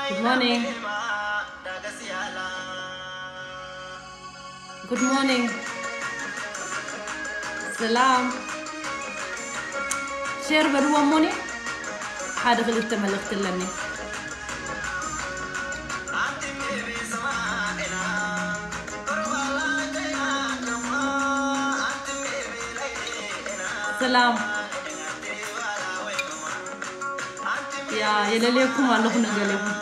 Good morning. Good morning. ሰላም። ሼር በልዎ እሞኒ፣ ሓደ ክልተ መልእኽቲ ኣለኒ። ሰላም። ያ የለልየኩም ኣለኹ ንገሌኹም።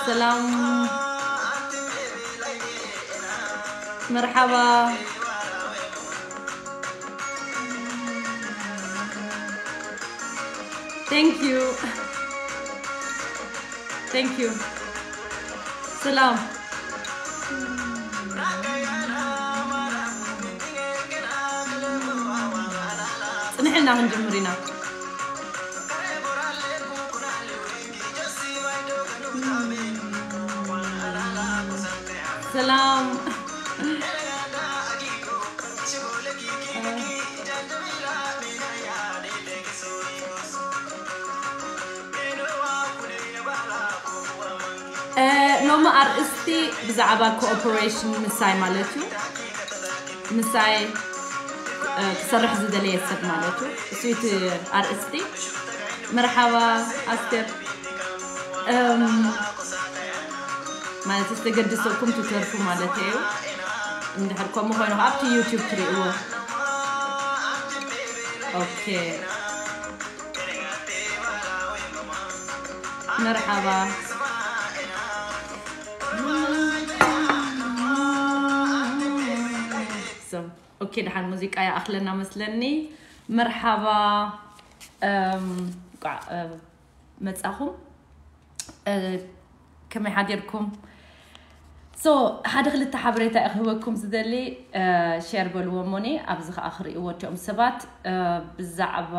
ሰላም። መርሓባ። Thank you. Thank you. ሰላም። ጽንሕና ክንጅምር ኢና። ሰላም። እ፣ ሎሚ ኣርእስቲ ብዛዕባ ኮኦፐሬሽን ምሳይ ማለት እዩ። ምሳይ፣ እ፣ ክሰርሕ ዝደለየ ሰብ ማለት እዩ። እሱ እቲ ኣርእስቲ። መርሓባ ኣስቴር። እም፣ ማለት ዝተገድሰኩም ትተርፉ ማለት እዩ። እንድሕር ከምኡ ኮይኑ ከዓ ኣብቲ ዩቲዩብ ትርእይዎ። ኦኬ። መርሓባ። So፣ ኦኬ፣ ደሓን ሙዚቃ ይኣኽለና መስለኒ። መርሓባ፣ እም፣ ቋ-፣ እ፣ መጻኹም። እ፣ ከመይ ሓዲርኩም? So፣ ሓደ ክልተ ሓበሬታ እየ ክህበኩም ዝደሊ፣ እ፣ ሼር በልዎ እሞኒ፣ ኣብዚ ኸኣ ክርእይዎ እቲኦም ሰባት፣ እ፣ ብዛዕባ፣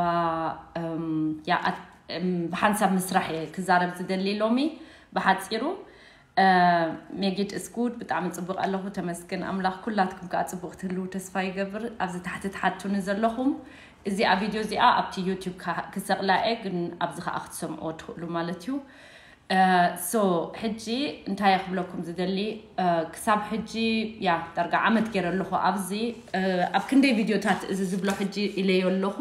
እም፣ ያ፣ ኣት-፣ እም፣ ብሓንሳብ ምስራሕ እየ ክዛረብ ዝደሊ ሎሚ፣ ብሓጺሩ። እ፣ ሜጊድ እስኩድ፣ ብጣዕሚ ጽቡቕ ኣለኹ፣ ተመስገን ኣምላኽ። ኩላትኩም ከኣ ጽቡቕ ትህልዉ ተስፋ ይገብር። ኣብዚ ታሕቲ ትሓቱኒ ዘለኹም፣ እዚኣ ቪድዮ እዚኣ ኣብቲ ዩቲዩብ ከ-፣ ክሰቕላ እየ፣ ግን ኣብዚ ከኣ ክትሰምዕዎ ትኽእሉ ማለት እዩ። እ፣ so፣ ሕጂ እንታይ እየ ክብለኩም ዝደሊ፣ እ፣ ክሳብ ሕጂ፣ ያ፣ ዳርጋ ዓመት ገይረ ኣለኹ ኣብዚ፣ እ፣ ኣብ ክንደይ ቪድዮታት እዚ ዝብሎ ሕጂ ኢለዮ ኣለኹ፣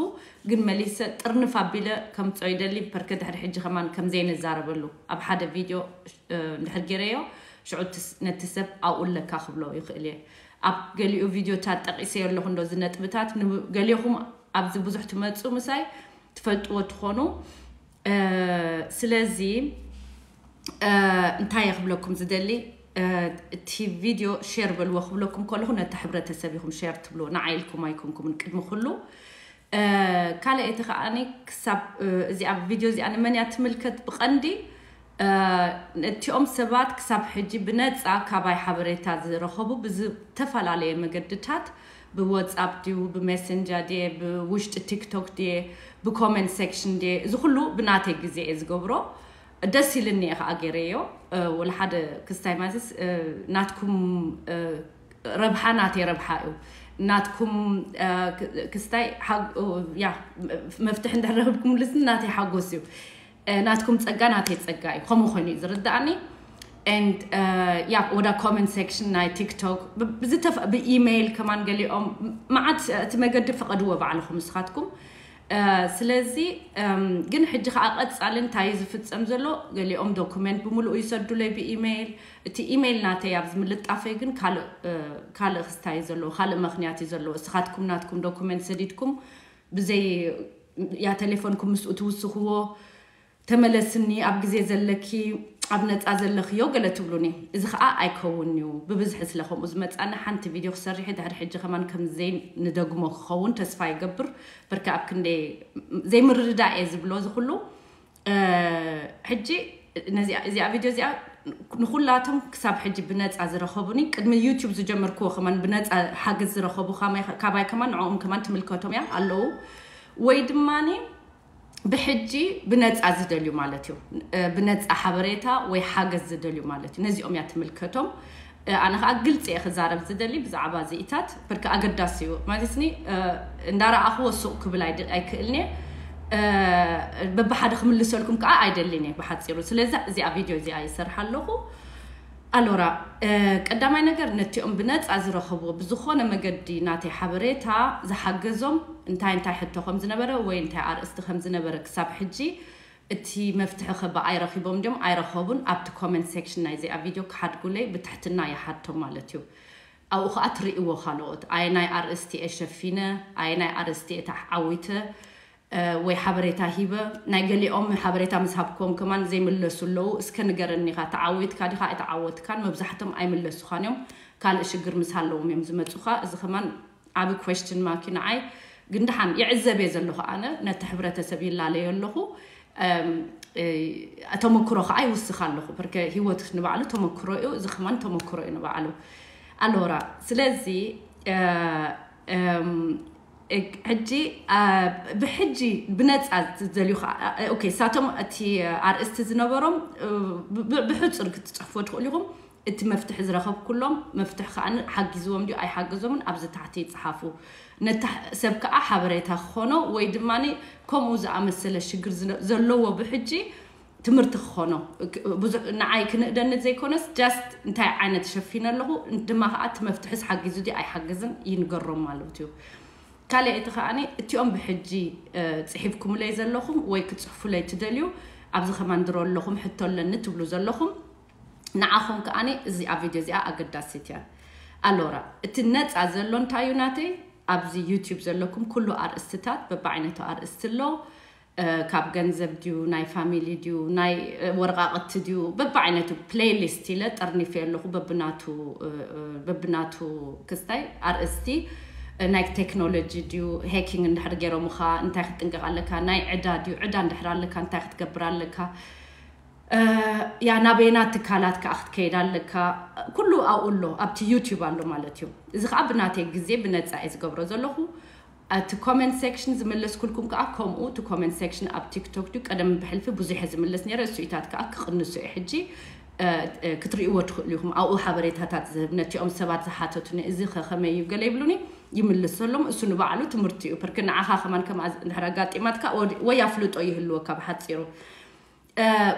ግን መሊሰ ጥርንፍ ኣቢለ ከምጽኦ ይደሊ፣ በርከ ድሕሪ ሕጂ ከማን ከም ዘይንዛረበሉ ኣብ ሓደ ቪድዮ፣ እ፣ እንድሕር ገይረዮ፣ ሽዑ ትስ-፣ ነቲ ሰብ ኣብኡ ኣለካ ክብሎ ይኽእል እየ። ኣብ ገሊኡ ቪድዮታት ጠቒሰዮ ኣለኹ እንዶ፣ እዚ ነጥብታት ን-፣ ገሊኹም ኣብዚ ብዙሕ ትመጹ ምሳይ ትፈልጥዎ ትኾኑ። እ፣ ስለዚ፣ እ፣ እንታይ እየ ክብለኩም ዝደሊ፣ እ፣ እቲ ቪድዮ ሼር በልዎ ክብለኩም ከለኹ ነቲ ሕብረተሰብ ኢኹም ሼር ትብልዎ፣ ንዓይ ኢልኩም ኣይኮንኩምን ቅድሚ ኩሉ። እ፣ ካልኣይቲ ከኣኒ ክሳብ፣ እ፣ እዚኣ ቪድዮ እዚኣ ንመን እያ ትምልከት ብቐንዲ፣ እ፣ ነቲኦም ሰባት ክሳብ ሕጂ ብነጻ ካባይ ሓበሬታ ዝረኸቡ ብዝተፈላለየ መገድታት፣ ብዋትስኣፕ ድዩ፣ ብሜሰንጀር ድየ፣ ብውሽጢ ቲክቶክ ድየ፣ ብኮመንት ሴክሽን ድየ፣ እዚ ኩሉ ብናተይ ግዜ እየ ዝገብሮ። ደስ ኢልኒ እየ ከዓ ገይረዮ። እ፣ ወላ ሓደ ክስታይ ማለትስ፣ እ፣ ናትኩም፣ እ፣ ረብሓ ናተይ ረብሓ እዩ። ናትኩም፣ እ፣ ክ-፣ ክስታይ ሓ-፣ ያ፣ መፍትሒ እንድሕር ረኽብኩምልስኒ ናተይ ሓጎስ እዩ። እ፣ ናትኩም ጸጋ ናተይ ጸጋ እዩ። ከምኡ ኮይኑ እዩ ዝርድኣኒ። And፣ እ፣ ያ፣ ወዳ ኮመንት ሴክሽን ናይ ቲክቶክ፣ ብ-፣ ብዝተፈ-፣ ብኢሜይል ከማን ገሊኦም፣ ም-፣ መዓት እቲ መገዲ ፍቐድዎ ባዕልኹም ንስኻትኩም። እ፣ ስለዚ፣ እም፣ ግን ሕጂ ከኣ ቀጻሊ እንታይ እዩ ዝፍጸም ዘሎ? ገሊኦም ዶኩመንት ብምሉኡ ይሰዱለይ ብኢሜይል። እቲ ኢሜይል ናተይ ኣብዚ ምልጣፈይ ግን ካልእ፣ እ፣ ካልእ ክስታይ እዩ ዘለዎ፣ ካልእ ምኽንያት እዩ ዘለዎ። እስኻትኩም ናትኩም ዶኩመንት ሰዲድኩም ብዘይ፣ ያ፣ ቴሌፎንኩም ምስኡ ትውስኽዎ፣ ተመለስኒ፣ ኣብ ግዜ ዘለኪ፣ ኣብ ነጻ ዘለኽዮ ገለ ትብሉኒ። እዚ ኸኣ ኣይከውንን'ዩ። ብብዝሒ ስለ ከምኡ ዝመጻኒ፣ ሓንቲ ቪድዮ ክሰርሕ እየ፣ ድሕሪ ሕጂ ከማን ከም ዘይንደግሞ ክኸውን ተስፋ ይገብር። በርካ ኣብ ክንደይ ዘይምርድዳእ እየ ዝብሎ እዚ ኩሉ። እ፣ ሕጂ ነዚኣ፣ እዚኣ ቪድዮ እዚኣ ንኹላቶም ክሳብ ሕጂ ብነጻ ዝረኸቡኒ፣ ቅድሚ ዩቲዩብ ዝጀመርክዎ ከማን ብነጻ ሓገዝ ዝረኸቡ ካማይ-፣ ካባይ ከማን ንዕኦም ከማን ትምልከቶም እያ ኣለዉ። ወይ ድማኒ ብሕጂ ብነጻ ዝደልዩ ማለት እዩ። እ፣ ብነጻ ሓበሬታ ወይ ሓገዝ ዝደልዩ ማለት እዩ። ነዚኦም እያ ትምልከቶም። እ፣ ኣነ ኸኣ ግልጺ እየ ክዛረብ ዝደሊ ብዛዕባ እዚኢታት፣ ብርክ ኣገዳሲ እዩ። ማለትኒ፣ እ፣ እንዳረኣኽዎ ሱቕ ክብል ኣይድ-፣ ኣይክእልን እየ። በብሓደ ክምልሰልኩም ከዓ ኣይደልን እየ ብሓፂሩ። ስለዚ እዚኣ ቪድዮ እዚኣ ይሰርሓ ኣለኹ። ኣሎራ፣ ቀዳማይ ነገር ነቲኦም ብነፃ ዝረኸብዎ ብዝኾነ መገዲ ናተይ ሓበሬታ ዝሓገዞም እንታይ እንታይ ሕቶ ከም ዝነበረ ወይ እንታይ ኣርእስቲ ከም ዝነበረ ክሳብ ሕጂ እቲ መፍትሒ ከ ብኣይ ረኺቦም ድዮም ኣይረኸቡን ኣብቲ ኮመንት ሴክሽን ናይዚኣ ቪድዮ ክሓድጉለይ ብትሕትና ይሓቶም ማለት እዩ። ኣብኡ ከዓ ትርእይዎ ካልኦት ኣየናይ ኣርእስቲ እየ ሸፊነ ኣየናይ ኣርእስቲ እየ ታሕ ዓዊተ ወይ ሓበሬታ ሂበ። ናይ ገሊኦም ሓበሬታ ምስ ሃብክዎም ከማን ዘይምለሱ ኣለዉ። እስከ ንገረኒ ኢኻ ተዓዊትካ ዲኻ ኣይተዓወትካን። መብዛሕቶም ኣይምለሱኻን እዮም። ካልእ ሽግር ምስ ሃለዎም እዮም ዝመፁኻ። እዚ ከማን ዓብ question mark ንዓይ። ግን ደሓን ይዕዘብ እየ ዘለኹ ኣነ ነቲ ሕብረተሰብ ይላለዮ ኣለኹ። ተመክሮ ከዓ ይውስኽ ኣለኹ ብርከ ህይወት ንባዕሉ ተመክሮ እዩ። እዚ ከማን ተመክሮ እዩ ንባዕሉ። ኣሎራ ስለዚ ሕጂ ብሕጂ ብነፃ ዝደልዩ እሳቶም እቲ ኣርእስቲ ዝነበሮም ብሕፁር ክትፅሕፎ ትኽእሉ ኢኹም። እቲ መፍትሒ ዝረኸብኩሎም መፍትሒ ከዓ ሓጊዝዎም ድዩ ኣይሓገዞምን ኣብዚ ታሕቲ ይፅሓፉ። ነታ ሰብ ከዓ ሓበሬታ ክኾኖ ወይ ድማ ከምኡ ዝኣመሰለ ሽግር ዘለዎ ብሕጂ ትምህርቲ ክኾኖ ንዓይ ክንእደኒ ዘይኮነስ just እንታይ ዓይነት ሸፊነ ኣለኹ ድማ ከዓ እቲ መፍትሕስ ሓጊዙ ድዩ ኣይሓግዝን ይንገሮም ማለት እዩ። ካልእ እቲ ከዓኒ እቲኦም ብሕጂ ፅሒፍኩምለይ ዘለኹም ወይ ክፅሕፉለይ ትደልዩ ኣብዚ ከማን ድሮ ኣለኹም ሕቶ ኣለኒ ትብሉ ዘለኹም ንዓኹም ከዓኒ እዚኣ ቪድዮ እዚኣ ኣገዳሲት እያ። ኣሎራ እቲ ነፃ ዘሎ እንታይ እዩ ናተይ ኣብዚ ዩቲዩብ ዘለኩም ኩሉ ኣርእስትታት በብዓይነቱ ኣርእስቲ ኣሎ። ካብ ገንዘብ ድዩ ናይ ፋሚሊ ድዩ ናይ ወረቃቅቲ ድዩ በብዓይነቱ ፕሌይሊስት ኢለ ጠርኒፈ ኣለኹ። በብናቱ ክስታይ ኣርእስቲ ናይ ቴክኖሎጂ ድዩ ሄኪንግ እንድሕር ገይሮምኻ እንታይ ክትጥንቀቕ ኣለካ? ናይ ዕዳ ድዩ ዕዳ እንድሕር ኣለካ እንታይ ክትገብር ኣለካ? ያ ናበየና ትካላት ከዓ ክትከይድ ኣለካ? ኩሉ ኣብኡ ኣሎ ኣብቲ ዩቲዩብ ኣሎ ማለት እዩ። እዚ ከዓ ብናተይ ግዜ ብነፃ እየ ዝገብሮ ዘለኹ። እቲ ኮመንት ሴክሽን ዝመለስኩልኩም ከዓ ከምኡ እቲ ኮመንት ሴክሽን ኣብ ቲክቶክ ድዩ ቀደም ብሕልፊ ብዙሕ እየ ዝምለስ ነይረ እሱኢታት ከዓ ክቕንሱ እየ ሕጂ። ክትርእይዎ ትኽእሉ ኢኹም ኣብኡ ሓበሬታታት ዝህብ ነቲኦም ሰባት ዝሓተቱኒ እዚ ከከመይ እዩ ገለ ይብሉኒ ይምልሰሎም እሱ ንባዕሉ ትምህርቲ እዩ ፕርክ ንዓኻ ከማን ከም እንድሕር ኣጋጢማትካ ወይ ኣፍልጦ ይህልወካ ብሓፂሩ።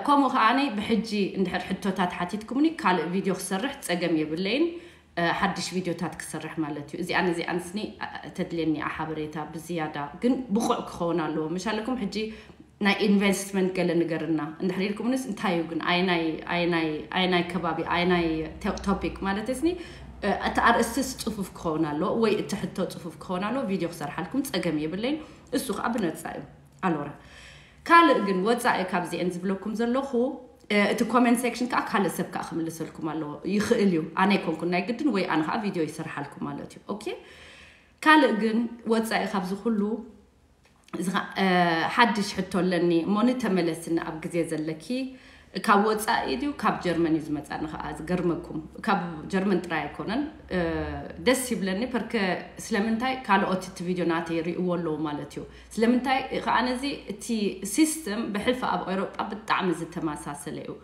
ከምኡ ከዓኒ ብሕጂ እንድሕር ሕቶታት ሓቲትኩምኒ ካልእ ቪድዮ ክሰርሕ ፀገም የብለይን። ሓድሽ ቪድዮታት ክሰርሕ ማለት እዩ። እዚኣን እዚኣን ስኒ ተድልየኒ እያ ሓበሬታ ብዝያዳ ግን ብቑዕ ክኸውን ኣለዎ። ምሽ ኣለኩም ሕጂ ናይ ኢንቨስትመንት ገለ ንገርና እንድሕር ኢልኩምንስ እንታይ እዩ ግን ኣየናይ ከባቢ ኣየናይ ቶፒክ ማለት ስኒ እቲ ኣርእስትስ ፅፉፍ ክኸውን ኣለዎ ወይ እቲ ሕቶ ፅፉፍ ክኸውን ኣለዎ። ቪድዮ ክሰርሓልኩም ፀገም የብለይን። እሱ ከዓ ብነፃ እዩ። ኣሎራ ካልእ ግን ወፃኢ ካብዚአን ዝብለኩም ዘለኹ እቲ ኮመንት ሴክሽን ከዓ ካልእ ሰብ ከዓ ክምልሰልኩም ኣለዎ ይኽእል እዩ። ኣነ ኣይኮንኩን ናይ ግድን ወይ ኣነ ከዓ ቪድዮ ይሰርሓልኩም ማለት እዩ። ኦኬ ካልእ ግን ወፃኢ ካብዚ ኩሉ ሓድሽ ሕቶ ኣለኒ እሞኒ ተመለስኒ ኣብ ግዜ ዘለኪ ካብ ወፃኢ ድዩ ካብ ጀርመን እዩ ዝመፃኒ ከዓ ዝገርመኩም ካብ ጀርመን ጥራይ ኣይኮነን። ደስ ይብለኒ ፐርከ ስለምንታይ ካልኦት እቲ ቪድዮ ናተይ ይርእዎ ኣለዉ ማለት እዩ። ስለምንታይ ከዓ ነዚ እቲ ሲስተም ብሕልፊ ኣብ ኤውሮጳ ብጣዕሚ ዝተመሳሰለ እዩ።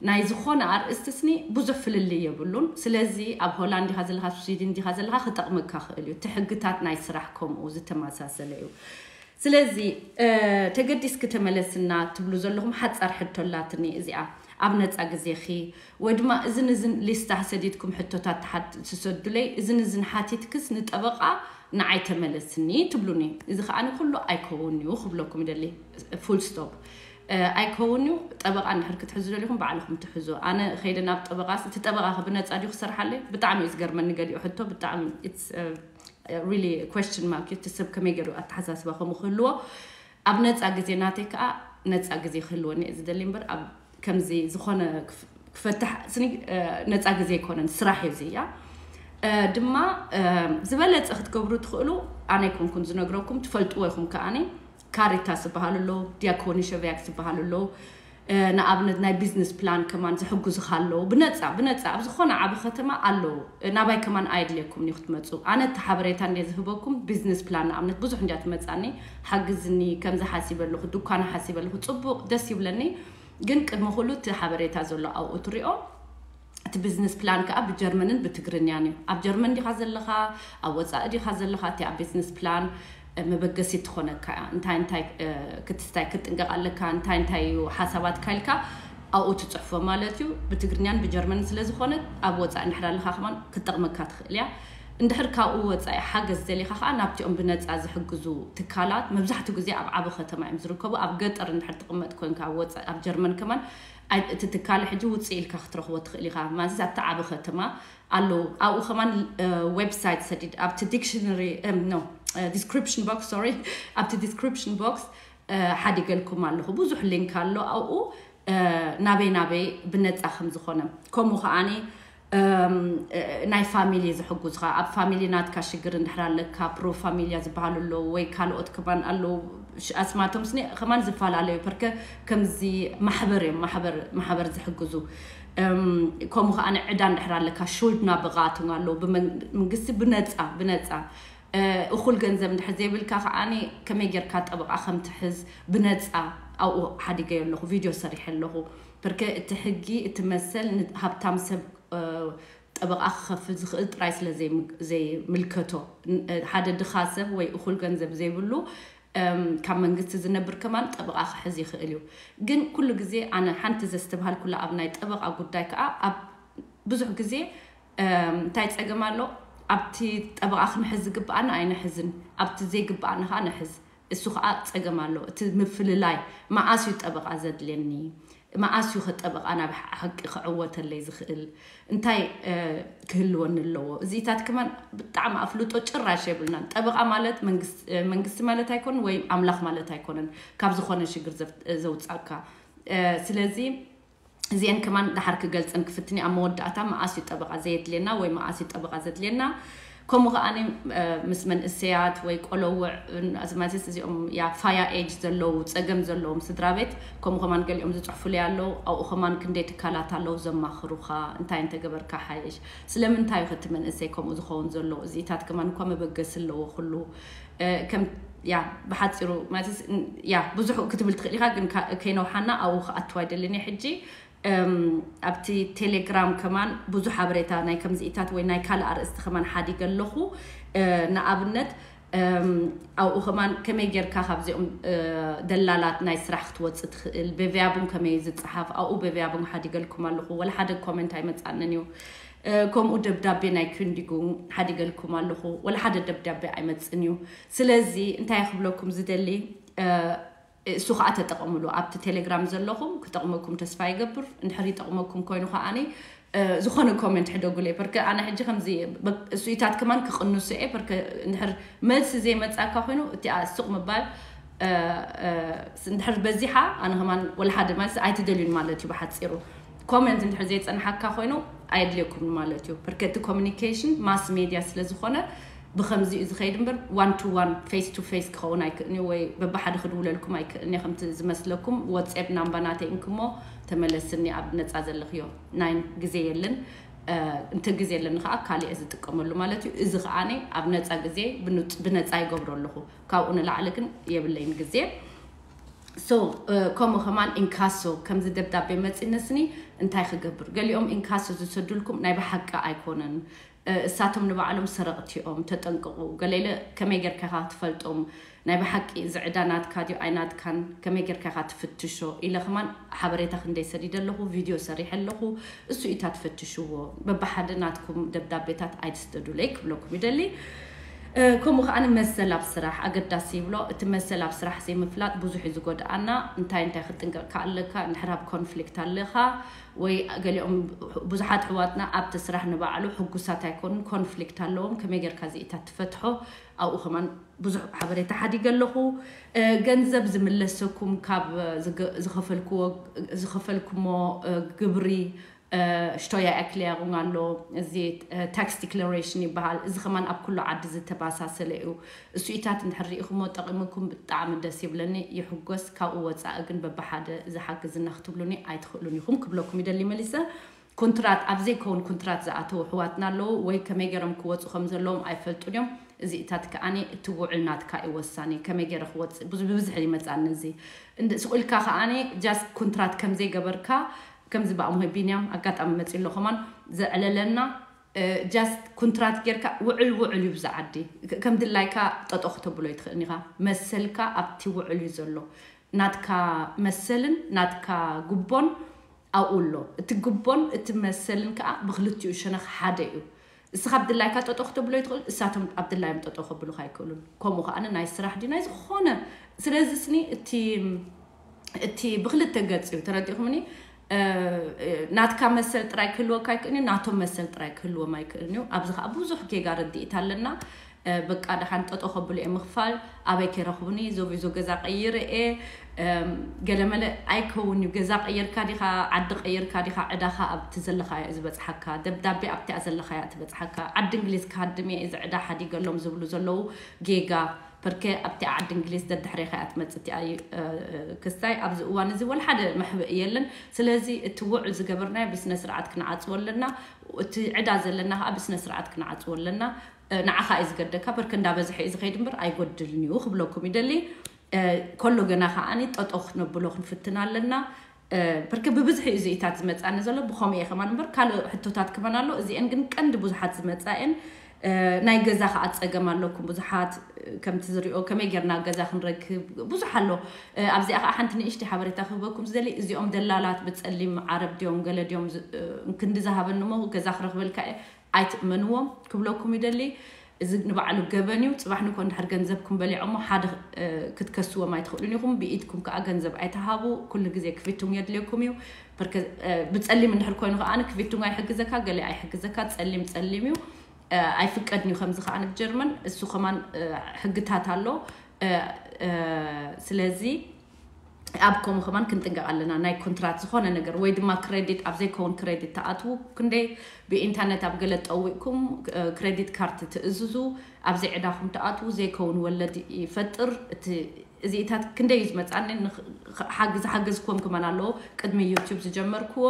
ናይ ዝኾነ ኣርእስቲ ስኒ ብዙሕ ፍልልይ የብሉን። ስለዚ ኣብ ሆላንድ ዲኻ ዘለኻ ስዊድን ዲኻ ዘለኻ ክጠቕመካ ክእል እዩ። እቲ ሕግታት ናይ ስራሕ ከምኡ ዝተመሳሰለ እዩ። ስለዚ ተገዲስኪ ተመለስና ትብሉ ዘለኹም ሓፃር ሕቶ ኣላትኒ እዚኣ ኣብ ነፃ ግዜኺ ወይ ድማ እዝን እዝን ሊስታ ሰዲድኩም ሕቶታት ትሰዱለይ እዝን እዝን ሓቲትክስ ንጠበቃ ንዓይ ተመለስኒ ትብሉኒ። እዚ ከዓ ንኩሉ ኣይከውን እዩ ክብለኩም ይደሊ። ፉል ስቶፕ ኣይከውን እዩ። ጠበቃ እንድሕር ክትሕዙ ደሊኹም ባዕልኹም ትሕዙ። ኣነ ከይደ ናብ ጠበቃ እቲ ጠበቃ ብነፃ ድዩ ክሰርሓለይ? ብጣዕሚ እዩ ዝገርመኒ ገሊኡ ሕቶ ብጣዕሚ really question mark እቲ ሰብ ከመይ ገይሩ ኣተሓሳስባ ከምኡ ክህልዎ ኣብ ነፃ ግዜ ናተይ ከዓ ነፃ ግዜ ክህልወኒ እየ ዝደሊ እምበር ኣብ ከምዚ ዝኾነ ክፈትሕ ስኒ ነፃ ግዜ ኣይኮነን ስራሕ እዩ ዝያ ድማ ዝበለፀ ክትገብሩ ትኽእሉ። ኣነ ኣይኮንኩን ዝነግረኩም ትፈልጥዎ ይኹም ከዓኒ ካሪታስ ዝበሃሉ ኣለዉ ዲያኮኒ ሸቨያክ ዝበሃሉ ኣለዉ። ንኣብነት ናይ ቢዝነስ ፕላን ከማን ዝሕግዙኻ ኣለዉ ብነፃ ብነፃ ኣብ ዝኾነ ዓብ ከተማ ኣለዉ። ናባይ ከማን ኣየድልየኩም እዩ ክትመፁ ኣነ እቲ ሓበሬታ እንደ ዝህበኩም ቢዝነስ ፕላን ንኣብነት ብዙሕ እንዲያ ትመፃኒ ሓግዝኒ ከምዚ ሓሲበ ኣለኹ ዱኳን ሓሲበ ኣለኹ ፅቡቅ ደስ ይብለኒ። ግን ቅድሚ ኩሉ እቲ ሓበሬታ ዘሎ ኣብኡ ትሪኦ እቲ ቢዝነስ ፕላን ከዓ ብጀርመንን ብትግርኛን እዩ። ኣብ ጀርመን ዲኻ ዘለኻ ኣብ ወፃኢ ዲኻ ዘለኻ እቲ ኣብ ቢዝነስ ፕላን መበገሲ ትኾነካ እያ። እንታይ እንታይ ክትስታይ ክትጥንቀቕ ኣለካ፣ እንታይ እንታይ እዩ ሓሳባትካ ኢልካ ኣብኡ ትፅሕፎ ማለት እዩ። ብትግርኛን ብጀርመን ስለ ዝኾነ ኣብ ወፃኢ እንድሕር ኣለኻ ከማን ክትጠቕመካ ትኽእል እያ። እንድሕር ካብኡ ወፃኢ ሓገዝ ዘሊኻ ከዓ ናብቲኦም ብነፃ ዝሕግዙ ትካላት መብዛሕትኡ ግዜ ኣብ ዓቢ ከተማ እዮም ዝርከቡ። ኣብ ገጠር እንድሕር ትቕመጥ ኮንካ ኣብ ጀርመን ከማን እቲ ትካል ሕጂ ውፅእ ኢልካ ክትረኽቦ ትኽእል ኢኻ ማለት ኣብቲ ዓቢ ከተማ ኣለዉ። ኣብኡ ከማን ዌብሳይት ሰዲድ ኣብቲ ዲክሽነሪ ኖ ዲስክሪፕሽን ቦክስ ሶሪ ኣብቲ ዲስክሪፕሽን ቦክስ ሓዲገልኩም ኣለኹ። ብዙሕ ሊንክ ኣሎ ኣብኡ ናበይ ናበይ ብነፃ ከም ዝኾነ። ከምኡ ከዓኒ ናይ ፋሚሊ ዝሕጉዝኻ ኣብ ፋሚሊ ናትካ ሽግር እንድሕር ኣለካ ፕሮ ፋሚልያ ዝበሃሉ ኣለዉ ወይ ካልኦት ከማን ኣለዉ። ኣስማቶም ስኒ ከማን ዝፈላለዩ ፐርከ ከምዚ ማሕበር እዮም ማሕበር ዝሕግዙ። ከምኡ ከዓ ዕዳ እንድሕር ኣለካ ሹልድ ናበቃቱን ኣለዉ ብመንግስቲ ብነፃ ብነፃ እኹል ገንዘብ እንድሕር ዘይብልካ ከዓኒ ከመይ ጌርካ ጠበቃ ከም ትሕዝ ብነፃ ኣብኡ ሓዲገዮ ኣለኹ። ቪድዮ ሰሪሐ ኣለኹ። ፐርከ እቲ ሕጊ እቲ መሰል ንሃብታም ሰብ ጠበቃ ክኸፍል ዝኽእል ጥራይ ስለ ዘይምልከቶ ሓደ ድኻ ሰብ ወይ እኹል ገንዘብ ዘይብሉ ካብ መንግስቲ ዝነብር ከማን ጠበቃ ክሕዝ ይኽእል እዩ። ግን ኩሉ ግዜ ኣነ ሓንቲ ዘስተብሃልኩላ ኣብ ናይ ጠበቃ ጉዳይ ከዓ ኣብ ብዙሕ ግዜ እንታይ ፀገም ኣሎ? ኣብቲ ጠበቃ ክንሕዝ ዝግብኣና ኣይንሕዝን፣ ኣብቲ ዘይግብኣና ከዓ ንሕዝ። እሱ ከዓ ፀገም ኣሎ። እቲ ምፍልላይ መዓስ እዩ ጠበቃ ዘድልየኒ? መዓስ እዩ ከጠበቃ ናብ ሓቂ ክዕወተለይ ዝኽእል? እንታይ ክህልወኒ ኣለዎ? እዚታት ከማን ብጣዕሚ ኣፍልጦ ጭራሽ የብልናን። ጠበቃ ማለት መንግስቲ ማለት ኣይኮነን ወይ ኣምላኽ ማለት ኣይኮነን ካብ ዝኾነ ሽግር ዘውፃካ። ስለዚ እዚአን ከማን ዳሓር ክገልፀን ክፍትኒ ኣብ መወዳእታ መዓስ እዩ ጠበቃ ዘየድልየና ወይ መዓስ እዩ ጠበቃ ዘድልየና። ከምኡ ከዓኒ ምስ መንእሰያት ወይ ቆለውዕ ማለት እዚኦም ያ ፋያ ኤጅ ዘለዉ ፀገም ዘለዎም ስድራ ቤት ከምኡ ከማን ገሊኦም ዝፅሕፉለይ ኣለዉ። ኣብኡ ከማን ክንደይ ትካላት ኣለዉ ዘማኽሩኻ እንታይ እንተገበርካ ሓይሽ ስለምንታይ እዩ ከቲ መንእሰይ ከምኡ ዝኸውን ዘሎ እዚታት ከማን እኳ መበገሲ ኣለዎ ኩሉ ከም ያ ብሓፂሩ ማለት ያ ብዙሕ ክትብል ትኽእል ኢኻ ግን ከይነውሓና ኣብኡ ክኣትዋ ኣይደልን እየ ሕጂ ኣብቲ ቴሌግራም ከማን ብዙሕ ሓበሬታ ናይ ከምዚኢታት ወይ ናይ ካልእ ኣርእስቲ ከማን ሓዲገ ኣለኹ። ንኣብነት ኣብኡ ከማን ከመይ ጌርካ ካብዚኦም ደላላት ናይ ስራሕ ክትወፅእ ትኽእል በቪያቡን ከመይ ዝፀሓፍ ኣብኡ በቪያቡን ሓዲገልኩም ኣለኹ። ወላ ሓደ ኮመንት ኣይመፃንን እዩ። ከምኡ ደብዳቤ ናይ ኩንዲጉ ሓዲገልኩም ኣለኹ። ወላ ሓደ ደብዳቤ ኣይመፅን እዩ። ስለዚ እንታይ ክብለኩም ዝደሊ እሱ ከዓ ተጠቐምሉ ኣብቲ ቴሌግራም ዘለኹም ክጠቕመኩም ተስፋ ይገብር። እንድሕር ይጠቕመኩም ኮይኑ ከዓኒ ዝኾነ ኮመንት ሕደጉለይ ፐርከ ኣነ ሕጂ ከምዚ እሱኢታት ከማን ክቕንሱ እየ ፐርከ እንድሕር መልሲ ዘይመፃካ ኮይኑ እቲኣ ሱቕ ምባል እንድሕር በዚሓ ኣነ ከማን ወላ ሓደ ማለት ኣይትደልዩን ማለት እዩ። ብሓፂሩ ኮመንት እንድሕር ዘይፀንሓካ ኮይኑ ኣየድልየኩም ማለት እዩ። ፐርከ እቲ ኮሚኒኬሽን ማስ ሜድያ ስለ ዝኾነ ብኸምዚ እዩ ዝኸይድ እምበር ዋን ቱ ዋን ፌስ ቱ ፌስ ክኸውን ኣይክእልኒ ወይ በብሓደ ክድውለልኩም ኣይክእልኒ ከምቲ ዝመስለኩም ወፅኤፕ ናምባ ናተይ እንክሞ ተመለስኒ ኣብ ነፃ ዘለኽዮ ናይ ግዜ የለን። እንተ ግዜ የለን ከዓ ካሊእ ዝጥቀመሉ ማለት እዩ። እዚ ከዓ ኣብ ነፃ ግዜ ብነፃ ይገብሮ ኣለኹ። ካብኡ ንላዕሊ ግን የብለይን ግዜ። ሶ ከምኡ ከማን ኢንካሶ ከምዚ ደብዳቤ መፂነስኒ እንታይ ክገብር ገሊኦም ኢንካሶ ዝሰዱልኩም ናይ ብሓቂ ኣይኮነን። እሳቶም ንባዕሎም ሰረቕቲ እዮም ተጠንቅቑ። ገለለ ከመይ ጌርካ ኢኻ ትፈልጦም ናይ ብሓቂ እዚ ዕዳ ናትካ ድዩ ኣይናትካን ከመይ ጌርካ ኢኻ ትፍትሾ ኢለ ከማን ሓበሬታ ክንደይ ሰዲደ ኣለኹ። ቪድዮ ሰሪሐ ኣለኹ። እሱ ኢታ ትፈትሽዎ በብሓደ ናትኩም ደብዳቤታት ኣይትስደዱለይ ክብለኩም ይደሊ። ከምኡ ከዓ መሰል ኣብ ስራሕ ኣገዳሲ ይብሎ። እቲ መሰል ኣብ ስራሕ ዘይምፍላጥ ብዙሕ እዩ ዝጎድኣና። እንታይ እንታይ ክትጥንቀቕካ ኣለካ እንድሕር ኣብ ኮንፍሊክት ኣለኻ ወይ ገሊኦም ብዙሓት ኣሕዋትና ኣብቲ ስራሕ ንባዕሉ ሕጉሳት ኣይኮኑን ኮንፍሊክት ኣለዎም ከመይ ጌርካ እዚኢታት ትፈትሖ ኣብኡ ከማን ብዙሕ ሓበሬታ ሓዲገ ኣለኹ። ገንዘብ ዝምለሰኩም ካብ ዝኸፈልክዎ ዝኸፈልኩሞ ግብሪ ሽቶያ ኣክሊያሩን ኣሎ። እዚ ታክስ ዲክላሬሽን ይበሃል። እዚ ከማን ኣብ ኩሉ ዓዲ ዝተባሳሰለ እዩ። እሱኢታት እንድሕር ርኢኹሞ ጠቒሙኩም ብጣዕሚ ደስ ይብለኒ ይሕጎስ። ካብኡ ወፃኢ ግን በብሓደ ዝሓግዝና ክትብሉኒ ኣይትኽእሉን ኢኹም ክብለኩም ይደሊ መሊሰ። ኩንትራት ኣብ ዘይከውን ኩንትራት ዝኣተው ኣሕዋትና ኣለዉ ወይ ከመይ ገይሮም ክወፁ ከም ዘለዎም ኣይፈልጡን እዮም። እዚኢታት ከዓኒ እቲ ውዕል ናትካ እዩ ወሳኒ ከመይ ገይረ ክወፅእ ብዙ ብብዝሒ ይመፃኒ እዚ እንደ ስቑልካ ከዓኒ ጃስት ኩንትራት ከም ዘይገበርካ ከምዚ ብኣምሆይ ቢንያም ኣጋጣሚ መፂ ኣሎ ከማን ዘዕለለና just ኩንትራት ጌርካ ውዕል ውዕል እዩ ብዛ ዓዲ። ከም ድላይካ ጠጠው ክተብሎ ይትኽእልን ኢኻ። መሰልካ ኣብቲ ውዕል እዩ ዘሎ። ናትካ መሰልን ናትካ ጉቦን ኣብኡ ኣሎ። እቲ ጉቦን እቲ መሰልን ከዓ ብክልቲኡ ሸነኽ ሓደ እዩ። እስኻ ኣብ ድላይካ ጠጠው ክተብሎ ይትኽእል፣ እሳቶም ኣብ ድላዮም ጠጠው ከብሉኻ ኣይክእሉን። ከምኡ ከዓ ናይ ስራሕ ድዩ ናይ ዝኾነ። ስለዚ ስኒ እቲ እቲ ብክልተ ገጽ እዩ። ተረዲእኩምኒ? ናትካ መሰል ጥራይ ክህልወካ ኣይክእልን እዩ፣ ናቶም መሰል ጥራይ ክህልዎም ኣይክእልን እዩ። ኣብዚ ከዓ ብዙሕ ጌጋ ረድኢት ኣለና። በቃ ደሓን ጠጦ ከብሉ እየ ምኽፋል፣ ኣበይ ከይረኽቡኒ፣ ዞቢዞ ገዛ ቀይር እየ፣ ገለመለ ኣይከውን እዩ። ገዛ ቀየርካ ዲኻ፣ ዓዲ ቀየርካ ዲኻ፣ ዕዳኻ ኣብቲ ዘለኻዮ እዩ ዝበጽሓካ። ደብዳቤ ኣብቲኣ ዘለኻያ ትበጽሓካ። ዓዲ እንግሊዝ ክሃድም እየ፣ እዚ ዕዳ ሓዲገሎም ዝብሉ ዘለዉ ጌጋ። በርከ ኣብቲ ዓዲ እንግሊዝ ደድሕሬኻ እያ ትመጽእ እቲኣ ክስታይ። ኣብዚ እዋን እዚ ወላ ሓደ መሕብእ የለን። ስለዚ እቲ ውዕል ዝገበርናዮ ብስነ ስርዓት ክንዓጽዎ ኣለና። እቲ ዕዳ ዘለና ከዓ ብስነ ስርዓት ክንዓጽዎ ኣለና። ንዓኻ እዩ ዝገደካ። በርከ እንዳበዝሐ እዩ ዝኸይድ እምበር ኣይጎድልን እዩ ክብለኩም ይደሊ። ከሎ ገና ከዓኒ ጠጦ ክነብሎ ክንፍትን ኣለና። በርከ ብብዝሒ እዩ ዝኢታት ዝመጻኒ ዘሎ። ብኸምኡ እየ ከማን እምበር ካልእ ሕቶታት ከማን ኣሎ። እዚአን ግን ቀንዲ ብዙሓት ዝመጻ እየን። ናይ ገዛ ከዓ ጸገም ኣለኩም ብዙሓት። ከምቲ ዝሪኦ ከመይ ጌርና ገዛ ክንረክብ ብዙሕ ኣሎ። ኣብዚኣ ከዓ ሓንቲ ንእሽተይ ሓበሬታ ክህበኩም ዝደሊ፣ እዚኦም ደላላት ብጸሊም ዓረብ ድዮም ገለ ድዮም ክንዲ ዝሃበኒ እሞ ገዛ ክረክበልካ እየ፣ ኣይትእመንዎም ክብለኩም ይደሊ። እዚ ንባዕሉ ገበን እዩ። ጽባሕ ንኮ እንድሕር ገንዘብኩም በሊዖሞ ሓደ ክትከስዎም ኣይትኽእሉን ኢኹም። ብኢድኩም ከዓ ገንዘብ ኣይትሃቡ። ኩሉ ግዜ ክፊቱንግ የድልየኩም እዩ። ብጸሊም እንድሕር ኮይኑ ከዓ ክፊቱንግ ኣይሕግዘካ፣ ገለ ኣይሕግዘካ። ጸሊም ጸሊም እዩ። ኣይፍቀድን እዩ ከምዚ ከዓ ንብ ጀርመን እሱ ከማን ሕግታት ኣሎ። ስለዚ ኣብ ከምኡ ከማን ክንጥንቀቕ ኣለና። ናይ ኮንትራት ዝኾነ ነገር ወይ ድማ ክሬዲት ኣብ ዘይከውን ክሬዲት ተኣትዉ ክንደይ ብኢንተርነት ኣብ ገለ ጠዊቕኩም ክሬዲት ካርድ ትእዝዙ፣ ኣብ ዘይዕዳኹም ተኣትዉ ዘይከውን ወለድ ይፈጥር። እቲ እዚኢታት ክንደይ እዩ ዝመፃኒ። ዝሓገዝኩም ከማን ኣለዎ ቅድሚ ዩቲዩብ ዝጀመርክዎ።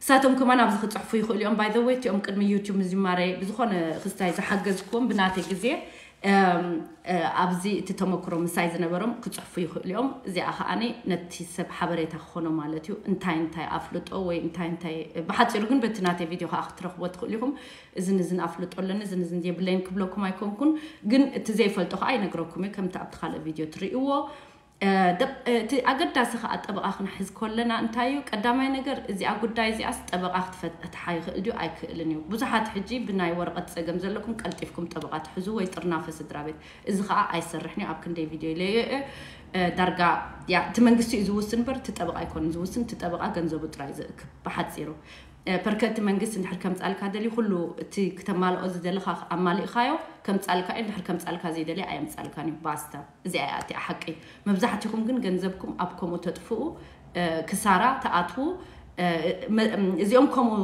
እሳቶም ከማን ኣብዚ ክፅሕፉ ይኽእሉ እዮም። ባይ ዘ ወይ እቲኦም ቅድሚ ዩቲዩብ ምዝማረይ ብዝኾነ ክስታይ ዝሓገዝኩዎም ብናተይ ግዜ ኣብዚ እቲ ተመክሮ ምሳይ ዝነበሮም ክፅሕፉ ይኽእሉ እዮም። እዚኣ ከዓኒ ነቲ ሰብ ሓበሬታ ክኾኖ ማለት እዩ። እንታይ እንታይ ኣፍልጦ ወይ እንታይ እንታይ ብሓፂሩ ግን በቲ ናተይ ቪድዮ ከዓ ክትረኽቦ ትኽእሉ ኢኹም። እዝን እዝን ኣፍልጦ ኣለኒ፣ እዝን እዝን የብለይን ክብለኩም ኣይኮንኩን፣ ግን እቲ ዘይፈልጦ ከዓ ይነግረኩም እዩ። ከምቲ ኣብቲ ካልእ ቪድዮ ትርእይዎ። እቲ ኣገዳሲ ከዓ ጠበቓ ክንሕዝ ከለና እንታይ እዩ ቀዳማይ ነገር፣ እዚኣ ጉዳይ እዚኣስ ጠበቓ ክትፈትሓ ይኽእል ድዩ ኣይክእልን እዩ። ብዙሓት ሕጂ ብናይ ወረቐት ፀገም ዘለኩም ቀልጢፍኩም ጠበቓ ትሕዙ ወይ ጥርናፈ ስድራ ቤት፣ እዚ ከዓ ኣይሰርሕን እዩ። ኣብ ክንደይ ቪድዮ ኢለዮ እየ። ዳርጋ እቲ መንግስቲ እዩ ዝውስን እምበር እቲ ጠበቓ ኣይኮንን ዝውስን። እቲ ጠበቓ ገንዘቡ ጥራይ ዝእክብ ብሓፂሩ። ፐርከቲ መንግስቲ እንድሕር ከምፃልካ ደሊ ኩሉ እቲ ክተማልኦ ዝደለኻ ኣማሊእኻዮ ከምፃልካ እዩ። እንድሕር ከምፃልካ ዘይደሊ ኣየምፃልካን እዩ። ባስታ እዚኣ እያ እቲኣ ሓቂ። መብዛሕትኹም ግን ገንዘብኩም ኣብ ከምኡ ተጥፍኡ። ክሳራ ተኣትዉ። እዚኦም ከምኡ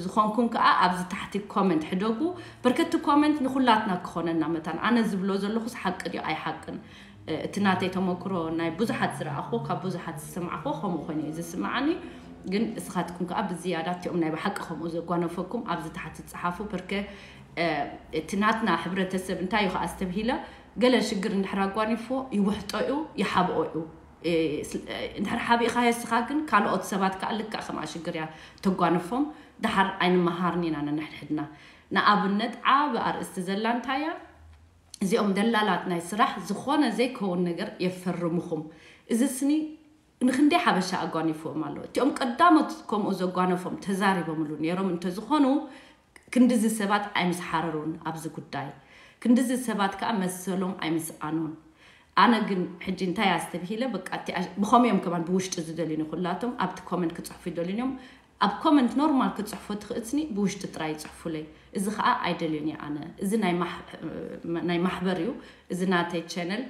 ዝኾንኩም ከዓ ኣብዚ ታሕቲ ኮመንት ሕደጉ። በርከቲ ኮመንት ንኩላትና ክኾነና መታን ኣነ ዝብሎ ዘለኹስ ሓቂ ድዩ ኣይሓቅን? እቲ ናተይ ተመክሮ ናይ ብዙሓት ዝረኣኹ ካብ ብዙሓት ዝሰማዕኹ ከምኡ ኮይኑ እዩ ዝስምዓኒ። ግን እስኻትኩም ከዓ ብዝያዳ እቲኦም ናይ ብሓቂ ከምኡ ዘጓነፈኩም ኣብዚ ታሕቲ ፃሓፉ። በርከ እቲ ናትና ሕብረተሰብ እንታይ እዩ ከዓ ዝተብሂለ፣ ገለ ሽግር እንድሕር ኣጓኒፎ ይውሕጦ እዩ፣ ይሓብኦ እዩ። እንድሕር ሓቢእካ የስኻ ግን ካልኦት ሰባት ከዓ ልክዕ ከምኣ ሽግር እያ ተጓንፎም። ደሓር ኣይንመሃርን ኢና ነንሕድሕድና። ንኣብነት ዓብ ኣርእስቲ ዘላ እንታይ እያ? እዚኦም ደላላት ናይ ስራሕ ዝኾነ ዘይከውን ነገር የፈርምኹም። እዚ ስኒ ንክንደይ ሓበሻ ኣጓኒፍዎም ኣሎ። እቲኦም ቀዳሞት ከምኡ ዘጓነፎም ተዛሪቦምሉ ነይሮም እንተዝኾኑ ክንድዚ ሰባት ኣይምስሓረሩን ኣብዚ ጉዳይ። ክንድዚ ሰባት ከዓ መሰሎም ኣይምስኣኑን። ኣነ ግን ሕጂ እንታይ ኣስተብሂለ፣ በቃ እቲ ኣሽ-፣ ብኸምኡ እዮም ከማን ብውሽጢ ዝደልዩኒ ኩላቶም ኣብቲ ኮመንት ክፅሕፉ ይደልዩን እዮም። ኣብ ኮመንት ኖርማል ክፅሕፎ ትኽእልስኒ ብውሽጢ ጥራይ ይፅሕፉለይ። እዚ ከዓ ኣይደልዮን እየ ኣነ። እዚ ናይ ማሕ-፣ ናይ ማሕበር እዩ። እዚ ናተይ ቻነል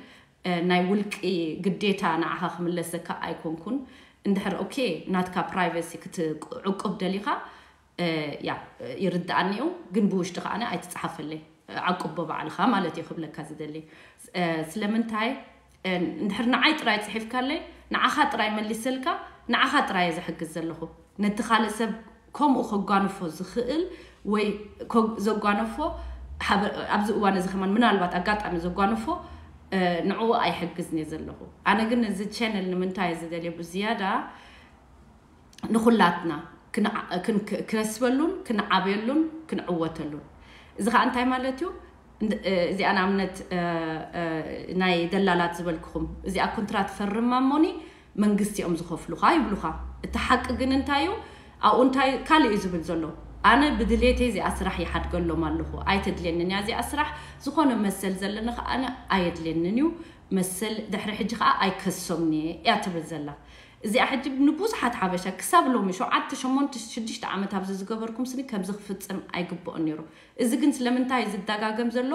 ናይ ውልቂ ግዴታ ንዓኻ ክምለሰካ ኣይኮንኩን። እንድሕር ኦኬ ናትካ ፕራይቨሲ ክትዕቁብ ደሊኻ ያ ይርድኣኒ እዩ፣ ግን ብውሽጢ ከዓ ኣይትፅሓፈለይ። ዓቁቦ ባዕልኻ ማለት እዩ ክብለካ ዝደሊ። ስለምንታይ እንድሕር ንዓይ ጥራይ ፅሒፍካለይ ንዓኻ ጥራይ መሊሰልካ ንዓኻ ጥራይ እየ ዝሕግዝ ዘለኹ። ነቲ ካልእ ሰብ ከምኡ ከጓንፎ ዝኽእል ወይ ከ-፣ ዘጓነፎ ሓበ-፣ ኣብዚ እዋን እዚ ከማን ምናልባት ኣጋጣሚ ዘጓነፎ ንዕኡ ኣይሕግዝን እየ ዘለኹ። ኣነ ግን እዚ ቻነል ንምንታይ እየ ዝደልዮ ብዝያዳ ንኹላትና ክነስበሉን ክንዓብየሉን ክንዕወተሉን። እዚ ከዓ እንታይ ማለት እዩ? እዚኣ ንኣብነት ናይ ደላላት ዝበልክኹም፣ እዚኣ ኮንትራት ፈርማ እሞኒ መንግስቲ እዮም ዝኸፍሉኻ ይብሉኻ። እቲ ሓቂ ግን እንታይ እዩ? ኣብኡ እንታይ ካልእ እዩ ዝብል ዘሎ? ኣነ ብድሌተይ እዚኣ ስራሕ ይሓድገሎም ኣለኹ፣ ኣይተድልየንን እያ እዚኣ ስራሕ፣ ዝኾነ መሰል ዘለኒ ከዓነ ኣየድልየንን እዩ፣ መሰል ድሕሪ ሕጂ ከዓ ኣይከሶምኒ እያ ትብል ዘላ። እዚኣ ሕጂ ንብዙሓት ሓበሻ ክሳብ ሎሚ ሸውዓተ ሸሞንተ ሽዱሽተ ዓመት ኣብዚ ዝገበርኩም ስኒ ከምዚ ክፍጽም ኣይግብኦን ነይሩ። እዚ ግን ስለምንታይ እዩ ዝደጋገም ዘሎ?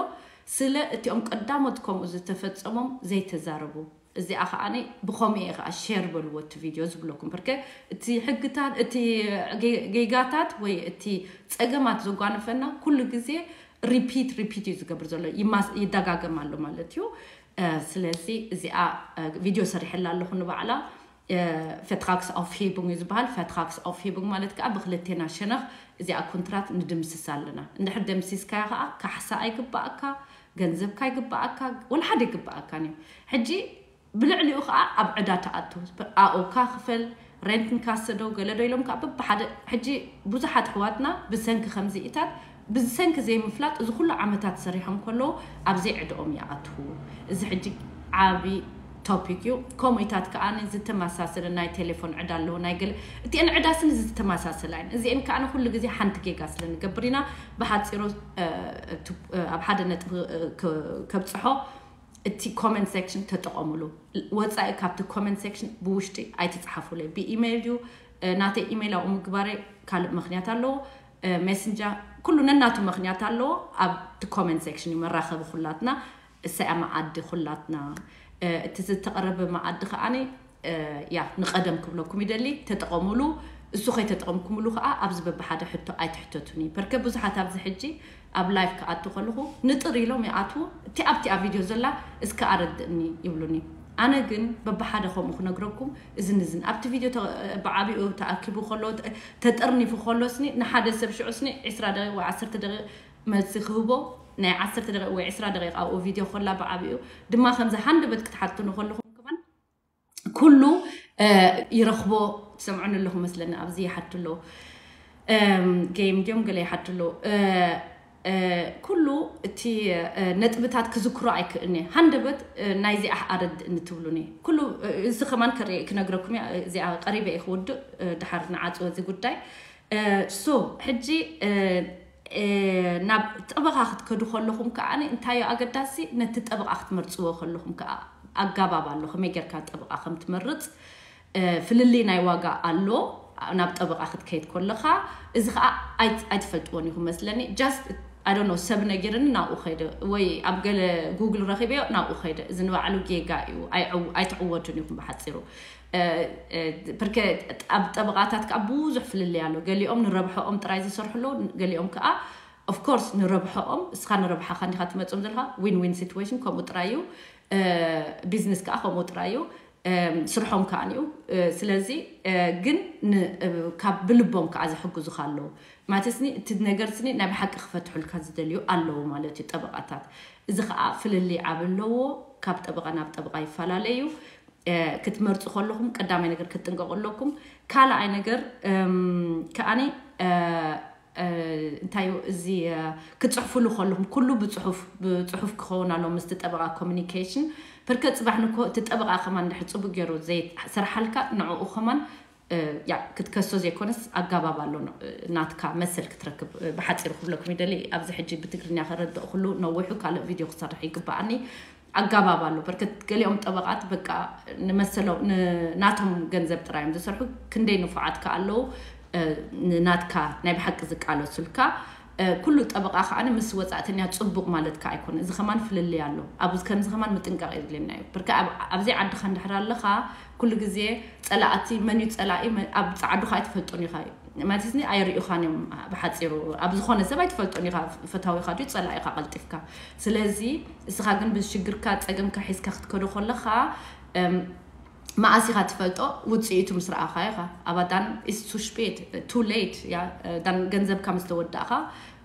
ስለ እቲኦም ቀዳሞት ከምኡ ዝተፈጸሞም ዘይተዛረቡ። እዚኣ ከዓኒ ብኸምኡ እየ ከዓ ሼር በልዎ እቲ ቪድዮ ዝብለኩም። በርከ እቲ ሕግታት፣ እቲ ጌጋታት ወይ እቲ ጸገማት ዘጓነፈና ኩሉ ግዜ ሪፒት ሪፒት እዩ ዝገብር ዘሎ፣ ይደጋገም ኣሎ ማለት እዩ። ስለዚ እዚኣ ቪድዮ ሰሪሐላ ኣለኹ ንባዕላ። ፈትራክስ ኣፍሂቡንግ እዩ ዝበሃል። ፈትራክስ ኣፍሂቡንግ ማለት ከዓ ብክልቴና ሸነኽ እዚኣ ኮንትራት ንድምስስ ኣለና። እንድሕር ደምሲስካያ ከዓ ካሕሳ ኣይግባኣካ፣ ገንዘብካ ኣይግባኣካ፣ ወላ ሓደ ኣይግባኣካን እዩ። ሕጂ ብልዕሊኡ ከዓ ኣብ ዕዳ ትኣቱ። ኣኦካ ክፈል፣ ሬንት ንካሰዶ ገለዶ ኢሎም ከዓ በብሓደ። ሕጂ ብዙሓት ኣሕዋትና ብሰንኪ ከምዚኢታት ብሰንኪ ዘይምፍላጥ እዚ ኩሉ ዓመታት ሰሪሖም ከለዉ ኣብ ዘይዕድኦም ይኣትዉ። እዚ ሕጂ ዓቢ ቶፒክ እዩ። ከምኡታት ከዓ ዝተመሳሰለ ናይ ቴሌፎን ዕዳ ኣለዎ፣ ናይ ገለ እቲአን ዕዳ ስኒ ዝተመሳሰለ ኣይን። እዚአን ከዓ ኩሉ ግዜ ሓንቲ ጌጋ ስለ ንገብር ኢና። ብሓፂሩ ኣብ ሓደ ነጥቢ ከብፅሖ፣ እቲ ኮመንት ሴክሽን ተጠቐሙሉ። ወፃኢ ካብቲ ኮመንት ሴክሽን ብውሽጢ ኣይትፅሓፉለይ። ብኢሜይል እዩ፣ ናተይ ኢሜይል ኣብኡ ምግባረይ ካልእ ምኽንያት ኣለዎ። ሜስንጀር ኩሉ ነናቱ ምኽንያት ኣለዎ። ኣብቲ ኮመንት ሴክሽን እዩ መራኸቢ ኩላትና። እሰያ መኣዲ ኩላትና። እቲ ዝተቐረበ መኣዲ ከዓኒ ያ ንቐደም ክብለኩም ይደሊ። ተጠቐሙሉ። እሱ ከይተጠቐምኩምሉ ከዓ ኣብዚ በብሓደ ሕቶ ኣይትሕተቱኒ። በርከ ብዙሓት ኣብዚ ሕጂ ኣብ ላይፍ ክኣቱ ከለኹ ንጥር ኢሎም ይኣትዉ። እቲ ኣብቲ ኣብ ቪድዮ ዘላ እስከ ኣረድእኒ ይብሉኒ። ኣነ ግን በብሓደ ከምኡ ክነግረኩም እዝን እዝን ኣብቲ ቪድዮ ብዓቢኡ ተኣኪቡ ከሎ፣ ተጠርኒፉ ከሎ ስኒ ንሓደ ሰብ ሽዑ ስኒ ዕስራ ደቂቕ ወይ ዓሰርተ ደቂቕ መልሲ ክህቦ፣ ናይ ዓሰርተ ደቂቕ ወይ ዕስራ ደቂቕ ኣብኡ ቪድዮ ከላ ብዓቢኡ ድማ ከምዚ ሃንደበት ክትሓትኑ ከለኹም ከማን ኩሉ ይረኽቦ። ትሰምዑኒ ኣለኹ መስለኒ። ኣብዚ ይሓቱ ኣለዉ፣ ጌም ድዮም ገለ ይሓቱ ኣለዉ። ኩሉ እቲ ነጥብታት ክዝክሮ ኣይክእልኒ። ሃንደበት ናይዚ ኣርድእኒ ትብሉኒ። ኩሉ እዚ ከማን ክነግረኩም እያ። እዚኣ ቀሪበ እየ ክውድእ፣ ድሓር ንዓፅወ እዚ ጉዳይ። ሶ ሕጂ ናብ ጠበቓ ክትከዱ ከለኹም ከዓ እንታዩ ኣገዳሲ፣ ነቲ ጠበቓ ክትመርፅዎ ከለኹም ከዓ ኣጋባብ ኣሎ፣ ከመይ ጌርካ ጠበቓ ከም ትመርፅ። ፍልልይ ናይ ዋጋ ኣሎ ናብ ጠበቓ ክትከይድ ከለኻ። እዚ ከዓ ኣይትፈልጥዎን ኢኹም መስለኒ። ጃስት ኣይ ዶንት ኖ፣ ሰብ ነጊርኒ ናብኡ ኸይደ ወይ ኣብ ገለ ጉግል ረኺበዮ ናብኡ ኸይደ። እዚ ንባዕሉ ጌጋ እዩ፣ ኣይትዕወቱን ኢኹም ብሓፂሩ። ፕርከ ኣብ ጠበቓታት ከዓ ብዙሕ ፍልልይ ኣሎ። ገሊኦም ንረብሐኦም ጥራይ ዝሰርሑ ኣለዉ፣ ገሊኦም ከዓ ኦፍኮርስ ንረብሐኦም፣ እስኻ ንረብሓኻ እንዲኻ ትመፅኦም ዘለኻ። ዊን ዊን ሲትዌሽን ከምኡ ጥራይ እዩ። ቢዝነስ ከዓ ከምኡ ጥራይ እዩ። ስርሖም ከዓ እዩ። ስለዚ ግን ካብ ብልቦም ከዓ ዝሕግዙኻ ኣለዉ ማለት ስኒ፣ እቲ ነገር ስኒ ናይ ብሓቂ ክፈትሑልካ ዝደልዩ ኣለዉ ማለት እዩ ጠበቓታት። እዚ ከዓ ፍልልይ ዓብ ኣለዎ። ካብ ጠበቓ ናብ ጠበቓ ይፈላለዩ። ክትመርፁ ከለኹም ቀዳማይ ነገር ክትጥንቀቁ ኣለኩም። ካልኣይ ነገር ከዓኒ እንታይ እዚ ክትፅሕፉሉ ከለኹም ኩሉ ብፅሑፍ ብፅሑፍ ክኸውን ኣሎ ምስቲ ጠበቓ ኮሚኒኬሽን። ፐርከ ፅባሕ ንኮ እቲ ጠበቓ ከማን ድሕር ፅቡቅ ገይሩ ዘይሰርሓልካ ንዕኡ ከማን ያ ክትከሶ ዘይኮነስ ኣጋባብ ኣሎ ናትካ መሰል ክትረክብ። ብሓፂሩ ክብለኩም ይደሊ። ኣብዚ ሕጂ ብትግርኛ ከረድእ ኩሉ ነዊሑ ካልእ ቪድዮ ክሰርሕ ይግባኣኒ። ኣጋባብ ኣሎ። በርከት ገሊኦም ጠበቓት በቃ ንመሰሎም ናቶም ገንዘብ ጥራይ እዮም ዝሰርሑ። ክንደይ ንፉዓት ከ ኣለዉ ናትካ ናይ ብሓቂ ዝቃለሱልካ። ኩሉ ጠበቓ ከዓ ምስ ወፃእተኛ ፅቡቕ ማለት ከዓ ኣይኮነ። እዚ ከማን ፍልልይ ኣሎ። ኣብዚ ከምዚ ከማን ምጥንቃቕ የድልየና እዩ። በርከ ኣብዚ ዓድኻ እንድሕር ኣለኻ ኩሉ ግዜ ፀላእቲ መን እዩ ፀላኢ ኣብ ፃዕዱኻ ኣይትፈልጦን ኢኻ። ማለት ስኒ ኣይርእዩኻን እዮም። ብሓፂሩ ኣብ ዝኾነ ሰብ ኣይትፈልጦን ኢኻ፣ ፈታዊኻ ድዩ ፀላኢኻ ቀልጢፍካ። ስለዚ እስኻ ግን ብሽግርካ ፀገምካ ሒዝካ ክትከዶ ከለኻ መኣስ ኢኻ ትፈልጦ? ውፅኢቱ ምስ ረኣኻ ኢኻ። ኣባዳን ኢስ ቱ ሽፔት ቱ ሌት ያ ዳን ገንዘብካ ምስ ተወዳእኻ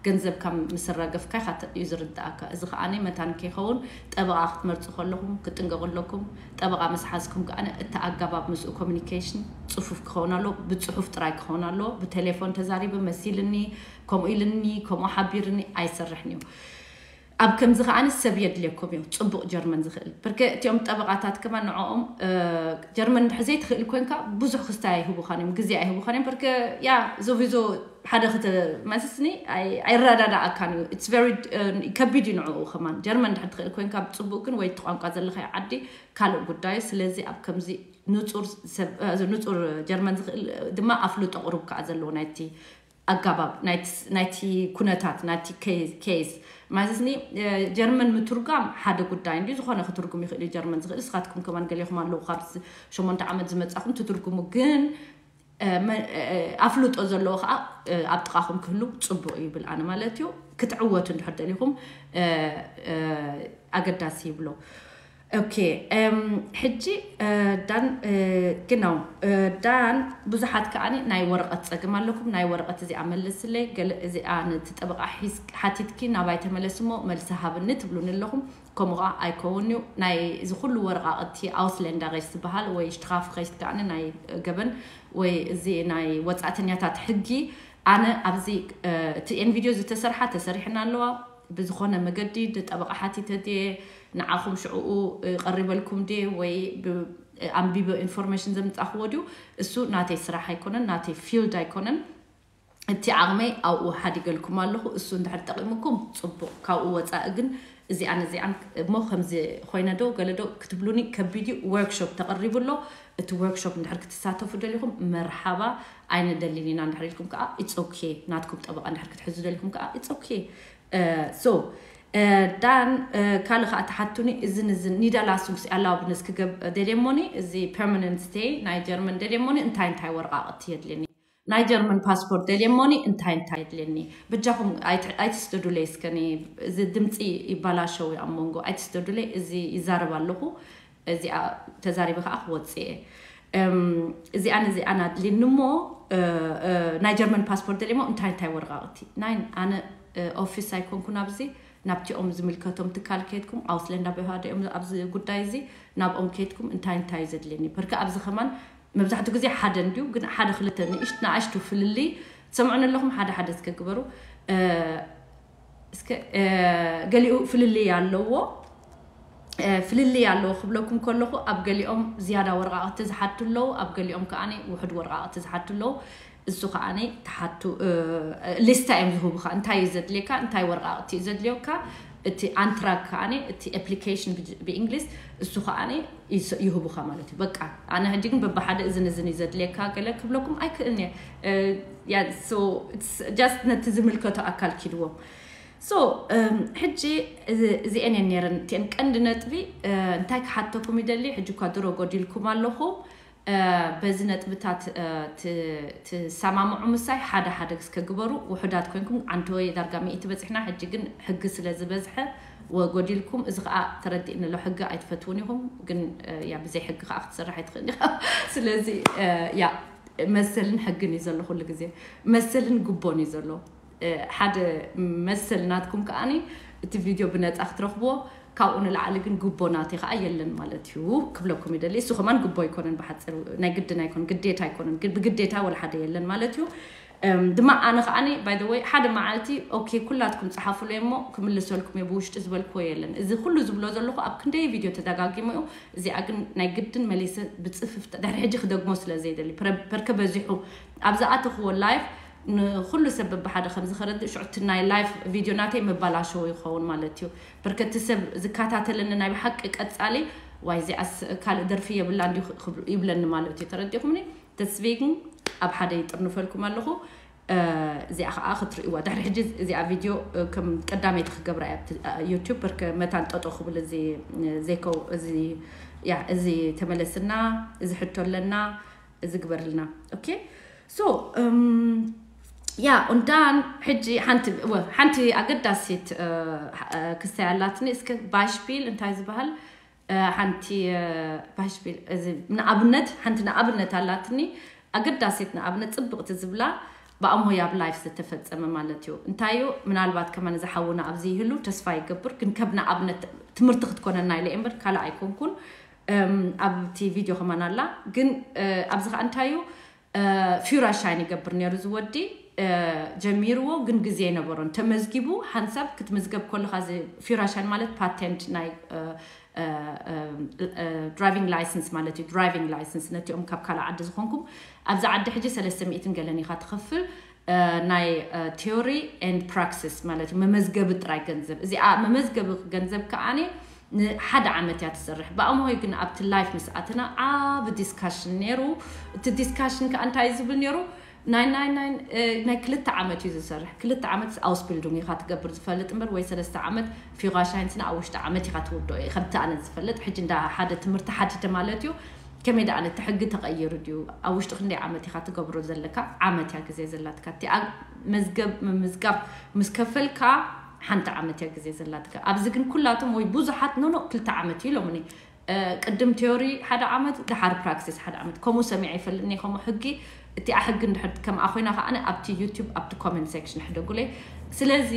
ገንዘብካ ምስ ኣራገፍካ ኢኻ እዩ ዝርዳእካ። እዚ ከኣ መታን ከይኸውን ጠበቓ ክትመርጹ ከለኹም ክትጥንቀቑ ኣለኩም። ጠበቓ ምስ ሓዝኩም ከኣ እቲ ኣገባብ ምስኡ ኮሚኒኬሽን ጽፉፍ ክኸውን ኣለዎ። ብጽሑፍ ጥራይ ክኸውን ኣለዎ። ብቴሌፎን ተዛሪበ መሲልኒ፣ ከምኡ ኢልኒ፣ ከምኡ ሓቢርኒ ኣይሰርሕን እዩ። ኣብ ከምዚ ከኣ ሰብ የድልየኩም እዩ ጽቡቕ ጀርመን ዝኽእል። ብርክ እቲኦም ጠበቓታት ከማን ንዕኦም ጀርመን እንድሕር ዘይትኽእል ኮንካ ብዙሕ ክስታይ ኣይህቡኻን እዮም፣ ግዜ ኣይህቡኻን እዮም። ብርክ ያ ዞቪዞ ሓደ ክተ ማለትኒ ኣይረዳዳኣካን እዩ። It's very ከቢድ እዩ ንዕኡ ከማን። ጀርመን እንድሕር ትኽእል ኮንካ ብጽቡቕ፣ ግን ወይ እቲ ቋንቋ ዘለኻዮ ዓዲ ካልእ ጉዳይ። ስለዚ ኣብ ከምዚ ንጹር ሰብ ንጹር ጀርመን ዝኽእል ድማ ኣፍልጦ ቁሩብ ከኣ ዘለዎ ናይቲ ኣጋባብ ናይቲ ኩነታት ናይቲ ኬስ ማለትኒ። ጀርመን ምትርጓም ሓደ ጉዳይ እንዲ ዝኾነ ክትርጉም ይኽእል እዩ ጀርመን ዝኽእል። ንስኻትኩም ከማን ገሌኹም ኣለዉ ካብ ሸሞንተ ዓመት ዝመጻኹም ትትርጉሙ፣ ግን ኣፍልጦ ዘለዎ ከዓ ኣብ ጥቓኹም ክህሉ ጽቡቕ ይብል ኣነ ማለት እዩ። ክትዕወቱ እንድሕር ደሊኹም ኣገዳሲ ይብሎ። ኦኬ ሕጂ ዳን ግናው ዳን ብዙሓት ከዓኒ ናይ ወረቐት ጸገም ኣለኩም። ናይ ወረቐት እዚኣ መልስለይ፣ ገለ እዚኣ ነቲ ጠበቓ ሓቲትኪ ናባይ ተመለስሞ መልሲ ሃብኒ ትብሉኒ ኣለኹም። ከምኡ ከዓ ኣይከውን እዩ። ናይ እዚ ኩሉ ወረቓቕቲ ኣውስለንዳ ሬስ ዝበሃል ወይ ሽትኻፍ ሬስ ከዓኒ ናይ ገበን ወይ እዚ ናይ ወጻእተኛታት ሕጊ ኣነ ኣብዚ እቲ ኤን ቪድዮ ዝተሰርሓ ተሰሪሕና ኣለዋ። ብዝኾነ መገዲ ንጠበቓ ሓቲተ ድየ ንዓኹም ሽዕኡ ቀሪበልኩም ድየ ወይ ኣንቢበ ኢንፎርሜሽን ዘምጻኽዎ ድዩ? እሱ ናተይ ስራሕ ኣይኮነን፣ ናተይ ፊልድ ኣይኮነን። እቲ ዓቕመይ ኣብኡ ሓዲገልኩም ኣለኹ። እሱ እንድሕር ጠቒሙኩም ጽቡቕ፣ ካብኡ ወጻኢ ግን እዚኣን እዚኣን እሞ ከምዚ ኮይነ ዶ ገለ ዶ ክትብሉኒ ከቢድ እዩ። ወርክሾፕ ተቐሪቡ ኣሎ። እቲ ወርክሾፕ እንድሕር ክትሳተፉ ደሊኹም መርሓባ፣ ኣይንደልን ኢና እንድሕር ኢልኩም ከዓ it's okay። ናትኩም ጠበቓ እንድሕር ክትሕዙ ደሊኹም ከዓ it's okay። So ዳን ካልእ ከዓ ተሓቱኒ እዝን እዝን ኒዳላሱንግስ ኣላውብንስ ክገብ ደልየሞኒ እዚ ፐርማነንት ስቴይ ናይ ጀርመን ደልየሞኒ እንታይ እንታይ ወረቓቕቲ የድልየኒ? ናይ ጀርመን ፓስፖርት ደልየሞኒ እንታይ እንታይ የድልየኒ? በጃኹም ኣይትስደዱለይ እስከኒ። እዚ ድምፂ ይባላሸው ኣብ መንጎ ኣይትስደዱለይ። እዚ ይዛረብ ኣለኹ። እዚኣ ተዛሪበ ከዓ ክወፅእ እየ። እዚኣን እዚኣን ኣድልኒ እሞ ናይ ጀርመን ፓስፖርት ደልየሞ እንታይ እንታይ ወረቓቕቲ ናይ ኣነ ኦፊስ ኣይኮንኩን ኣብዚ ናብቲኦም ዝምልከቶም ትካል ከይድኩም ኣውስለንዳ በሃደ እዮም ኣብዚ ጉዳይ እዚ ናብኦም ከይድኩም እንታይ እንታይ እዩ ዘድልየኒ በርከ ኣብዚ ከማን መብዛሕትኡ ግዜ ሓደ እንድዩ ግን ሓደ ክልተ ንእሽት ንኣሽቱ ፍልልይ ትሰምዑን ኣለኹም ሓደ ሓደ እስከ ግበሩ እስከ ገሊኡ ፍልልይ ኣለዎ ፍልልይ ኣለዎ ክብለኩም ከለኹ ኣብ ገሊኦም ዝያዳ ወረቃቅቲ ዝሓቱ ኣለዉ ኣብ ገሊኦም ከዓ ውሕድ ወረቃቅቲ ዝሓቱ ኣለዉ እሱ ከዓ ተሓቱ ሊስታ እዮም ዝህቡካ እንታይ እዩ ዘድልየካ እንታይ ወረቃቅቲ እዩ ዘድልየካ እቲ ኣንትራግ ከዓ እቲ application ብእንግሊዝ እሱ ከዓ ይህቡካ ማለት እዩ በቃ ኣነ ሕጂ ግን በብሓደ እዝን እዝን እዩ ዘድልየካ ገለ ክብለኩም ኣይክእልን እየ just ነቲ ዝምልከቶ ኣካል ኪድዎም so ሕጂ እዚአን እየን ነይረን እቲአን ቀንዲ ነጥቢ እንታይ ክሓተኩም ይደሊ ሕጂ እኳ ድሮ ጎዲልኩም ኣለኹም በዚ ነጥብታት ትሰማምዑ ምሳይ ሓደ ሓደ እስከ ግበሩ ውሑዳት ኮይንኩም ዓንተወይ ዳርጋ ሚእቲ በፂሕና ሕጂ ግን ሕጊ ስለ ዝበዝሐ ወጎዲልኩም እዚ ከዓ ተረዲእኒ ኣሎ ሕጊ ኣይትፈትውን ኢኹም ግን ያ ብዘይ ሕጊ ከዓ ክትሰርሕ ኣይትኽእል ኢኻ ስለዚ ያ መሰልን ሕግን እዩ ዘሎ ኩሉ ግዜ መሰልን ግቦን እዩ ዘሎ ሓደ መሰል ናትኩም ከዓኒ እቲ ቪድዮ ብነፃ ክትረኽብዎ ካብኡ ንላዕሊ ግን ግቦ ናተይ ከዓ የለን ማለት እዩ ክብለኩም ይደሊ እሱ ከማን ግቦ ኣይኮነን ብሓፂሩ ናይ ግድን ኣይኮን ግዴታ ኣይኮነን ብግዴታ ወላ ሓደ የለን ማለት እዩ ድማ ኣነ ከዓኒ ባይ ወይ ሓደ መዓልቲ ኦኬ ኩላትኩም ፀሓፉለይ እሞ ክምልሰልኩም እየ ብውሽጢ ዝበልክዎ የለን እዚ ኩሉ ዝብሎ ዘለኹ ኣብ ክንደይ ቪድዮ ተደጋጊሙ እዩ እዚኣ ግን ናይ ግድን መሊሰ ብፅፍፍ ድሕሪ ሕጂ ክደግሞ ስለ ዘይደሊ ፐርከ በዚሑ ኣብ ዝኣተኽዎ ላይፍ ንኩሉ ሰብ በብሓደ ከም ዝኸረድእ ሽዑ እቲ ናይ ላይፍ ቪድዮ ናተይ መባላሸው ይኸውን ማለት እዩ በርከቲ ሰብ ዝከታተለኒ ናይ ብሓቂ ቀፃሊ ዋይ እዚኣስ ካልእ ደርፊ የብላ እንዲ ይብለኒ ማለት እዩ ተረዲኹምኒ ተስቬግን ኣብ ሓደ ይጥርንፈልኩም ኣለኹ እዚኣ ከዓ ክትርእይዋ ድሕሪ ሕጂ እዚኣ ቪድዮ ከም ቀዳመይቲ ክገብራ እያ ዩቱብ በርከ መታን ጠጦ ክብል እዚ ዘይከው እዚ ያ እዚ ተመለስና እዚ ሕቶ ኣለና እዚ ግበርልና ኦኬ so ያ ኡንዳን ሕጂ ሓንቲ ሓንቲ ኣገዳሲት ክስታይ ኣላትኒ እስከ ባሽፒል እንታይ ዝበሃል ሓንቲ ባሽፒል ንኣብነት ሓንቲ ንኣብነት ኣላትኒ ኣገዳሲት ንኣብነት ፅብቕቲ ዝብላ ብኣምሆይ ኣብ ላይፍ ዝተፈጸመ ማለት እዩ። እንታይ እዩ? ምናልባት ከማን እዚ ሓውና ኣብዚ ይህሉ ተስፋ ይገብር፣ ግን ከም ንኣብነት ትምህርቲ ክትኮነና ኢለ እየ እምበር ካልእ ኣይኮንኩን። እም፣ ኣብቲ ቪድዮ ከማን ኣላ። ግን፣ እ፣ ኣብዚ ኸኣ እንታይ እዩ? እ፣ ፊራ ሻይን ይገብር ነይሩ እዚ ወዲ። እ፣ ጀሚርዎ ግን ግዜ ኣይነበሮን። ተመዝጊቡ ሓንሳብ ክትምዝገብ ከለኻ እዚ ፊራ ሻይን ማለት ፓተንት ናይ፣ እ፣ እ፣ እ፣ እ፣ ድራይቪንግ ላይሰንስ ማለት እዩ። ድራይቪንግ ላይሰንስ ነቲኦም ካብ ካልእ ዓዲ ዝኾንኩም ኣብዚ ዓዲ ሕጂ ሰለስተ ሚእትን ገለን ኢኻ ትኸፍል። እ፣ ናይ፣ እ፣ ቲዮሪ ኤንድ ፕራክሲስ ማለት እዩ። መመዝገቢ ጥራይ ገንዘብ። እዚኣ መመዝገቢ ገንዘብ ከኣኒ ንሓደ ዓመት እያ ትሰርሕ። ብኣምሆይ ግን ኣብቲ ላይፍ ምስ ኣተና ዓቢ ዲስካሽን ነይሩ። እቲ ዲስካሽን ከኣ እንታይ ዝብል ነይሩ? ናይ ናይ ናይ እ፣ ናይ ክልተ ዓመት እዩ ዝሰርሕ። ክልተ ዓመት ኣውስቢልዱንግ ኢኻ ትገብር ዝፈልጥ እምበር ወይ ሰለስተ ዓመት ፊራ ሻይንስና ኣብ ውሽጢ ዓመት ኢኻ ትውድኦ እዩ። ከምቲ ኣነ ዝፈልጥ ሕጂ እንዳ ሓደ ትምህርቲ ሓቲተ ማለት እዩ። ከመይ ደኣ ነቲ ሕጊ ተቐይሩ ድዩ? ኣብ ውሽጢ ክንደይ ዓመት ኢኻ ትገብሮ ዘለካ? ዓመት እያ ግዜ ዘላትካ። እቲ ኣብ መዝገብ ምምዝጋብ ምስ ከፈልካ ሓንቲ ዓመት እያ ግዜ ዘላትካ። ኣብዚ ግን ኩላቶም ወይ ብዙሓት ኖኖ ክልተ ዓመት እዩ ኢሎምኒ። እ፣ ቅድም ቲዮሪ ሓደ ዓመት፣ ደሓር ፕራክሲስ ሓደ ዓመት። ከምኡ ሰሚዐ ይፈልጥኒ፣ ከምኡ ሕጊ። እቲኣ ሕጊ እንድሕር ከምኣ ኮይና ከኣ ኣብቲ ዩቲዩብ ኣብቲ ኮመንት ሴክሽን ሕደጉለይ። ስለዚ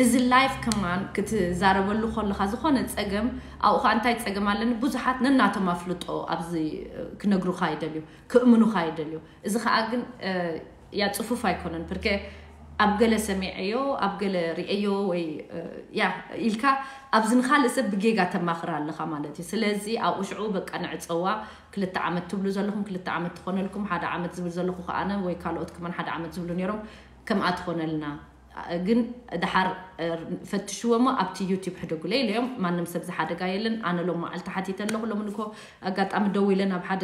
እዚ ላይፍ ከማን ክትዛረበሉ ከለኻ ዝኾነ ጸገም፣ ኣብኡ ኸኣ እንታይ ጸገም ኣለኒ፣ ብዙሓት ነናቶም ኣፍልጦ ኣብዚ ክነግሩኻ ይደልዩ፣ ክእምኑኻ ይደልዩ። እዚ ኸኣ ግን፣ እ፣ ያ ጽፉፍ ኣይኮነን። ብርገ ኣብ ገለ ሰሚዐዮ፣ ኣብ ገለ ርእዮ ወይ፣ እ፣ ያ ኢልካ ኣብዚ ንኻልእ ሰብ ብጌጋ ተማኽር ኣለኻ ማለት እዩ። ስለዚ ኣብኡ ሽዑ በቃ ንዕጸዋ፣ ክልተ ዓመት ትብሉ ዘለኹም፣ ክልተ ዓመት ትኾነልኩም፣ ሓደ ዓመት ዝብል ዘለኹ ከኣነ ወይ ካልኦት ከማን ሓደ ዓመት ዝብሉ ነይሮም፣ ከምኣ ትኾነልና። ግን ደሓር፣ እ፣ ፈትሽዎ እሞ ኣብቲ ዩቲዩብ ሕደጉለይ ኢለዮም። ማንም ሰብ ዝሓደጋ የለን። ኣነ ሎም መዓልቲ ሓቲተ ኣለኹ። ሎሚ ንኮ ኣጋጣሚ ደው ኢለ ናብ ሓደ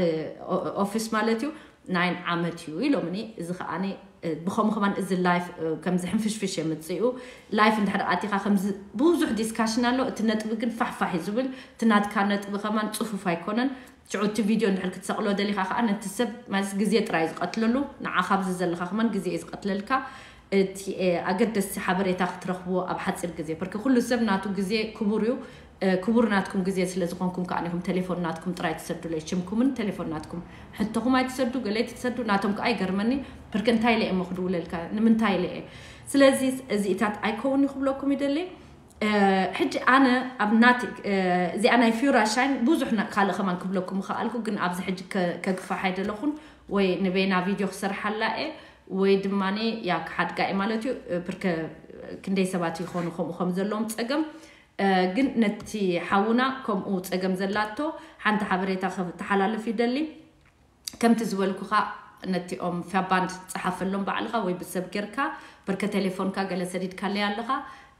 ኦ-፣ ኦፊስ ማለት እዩ። ናይን ዓመት እዩ ኢሎምኒ። እዚ ከኣኒ፣ እ፣ ብኸምኡ ከማን እዚ ላይፍ፣ እ፣ ከምዚ ሕንፍሽፍሽ የምጽኡ። ላይፍ እንድሕር ኣቲኻ ከምዚ ብዙሕ ዲስካሽን ኣሎ። እቲ ነጥቢ ግን ፋሕፋሕ እዩ ዝብል። እቲ ናትካ ነጥቢ ከማን ጽፉፍ ኣይኮነን። ሽዑ እቲ ቪድዮ እንድሕር ክትሰቕሎ ደሊኻ ከኣ ነቲ ሰብ ማለት ግዜ ጥራይ ዝቐትለሉ፣ ንዓኻ ኣብዚ ዘለኻ ከማን ግዜ እዩ ዝቐትለልካ። እቲ፣ እ፣ ኣገደስቲ ሓበሬታ ክትረኽብዎ ኣብ ሓጺር ግዜ። ብርክ ኩሉ ሰብ ናቱ ግዜ ክቡር እዩ። እ፣ ክቡር ናትኩም ግዜ ስለ ዝኾንኩም ከኣ ኢኹም ቴሌፎን ናትኩም ጥራይ ትሰዱለይ። ሽምኩምን ቴሌፎን ናትኩም። ሕቶኹም ኣይትሰዱ፣ ገለ ኣይትሰዱ፣ ናቶም ከኣ ይገርመኒ። ብርክ እንታይ ኢለ እየ እሞ ክድውለልካ? ንምንታይ ኢለ እየ? ስለዚ እዚኢታት ኣይከውን እዩ ክብለኩም ይደሊ። እ፣ ሕጂ ኣነ ኣብ ናቲ፣ እ፣ እዚኣ ናይ ፊራ ሻይን ብዙሕ ና-፣ ካልእ ከማን ክብለኩም ይኸኣልኩ፣ ግን ኣብዚ ሕጂ ከ-፣ ከግፋሕ ኣይደለኹን። ወይ ንበይና ቪድዮ ክሰርሓላ እየ፣ ወይ ድማኒ ያ ክሓድጋ እየ ማለት እዩ። እ፣ ብርከ ክንደይ ሰባት ይኾኑ ከምኡ ከም ዘለዎም ጸገም። እ፣ ግን ነቲ ሓውና ከምኡ ጸገም ዘላቶ ሓንቲ ሓበሬታ ክተሓላልፍ ይደሊ። ከምቲ ዝበልኩኻ ነቲኦም ፋባንድ ጸሓፈሎም ባዕልኻ ወይ ብሰብ ጌርካ፣ ብርከ ቴሌፎንካ ገለ ሰዲድካለይ ኣለኻ፣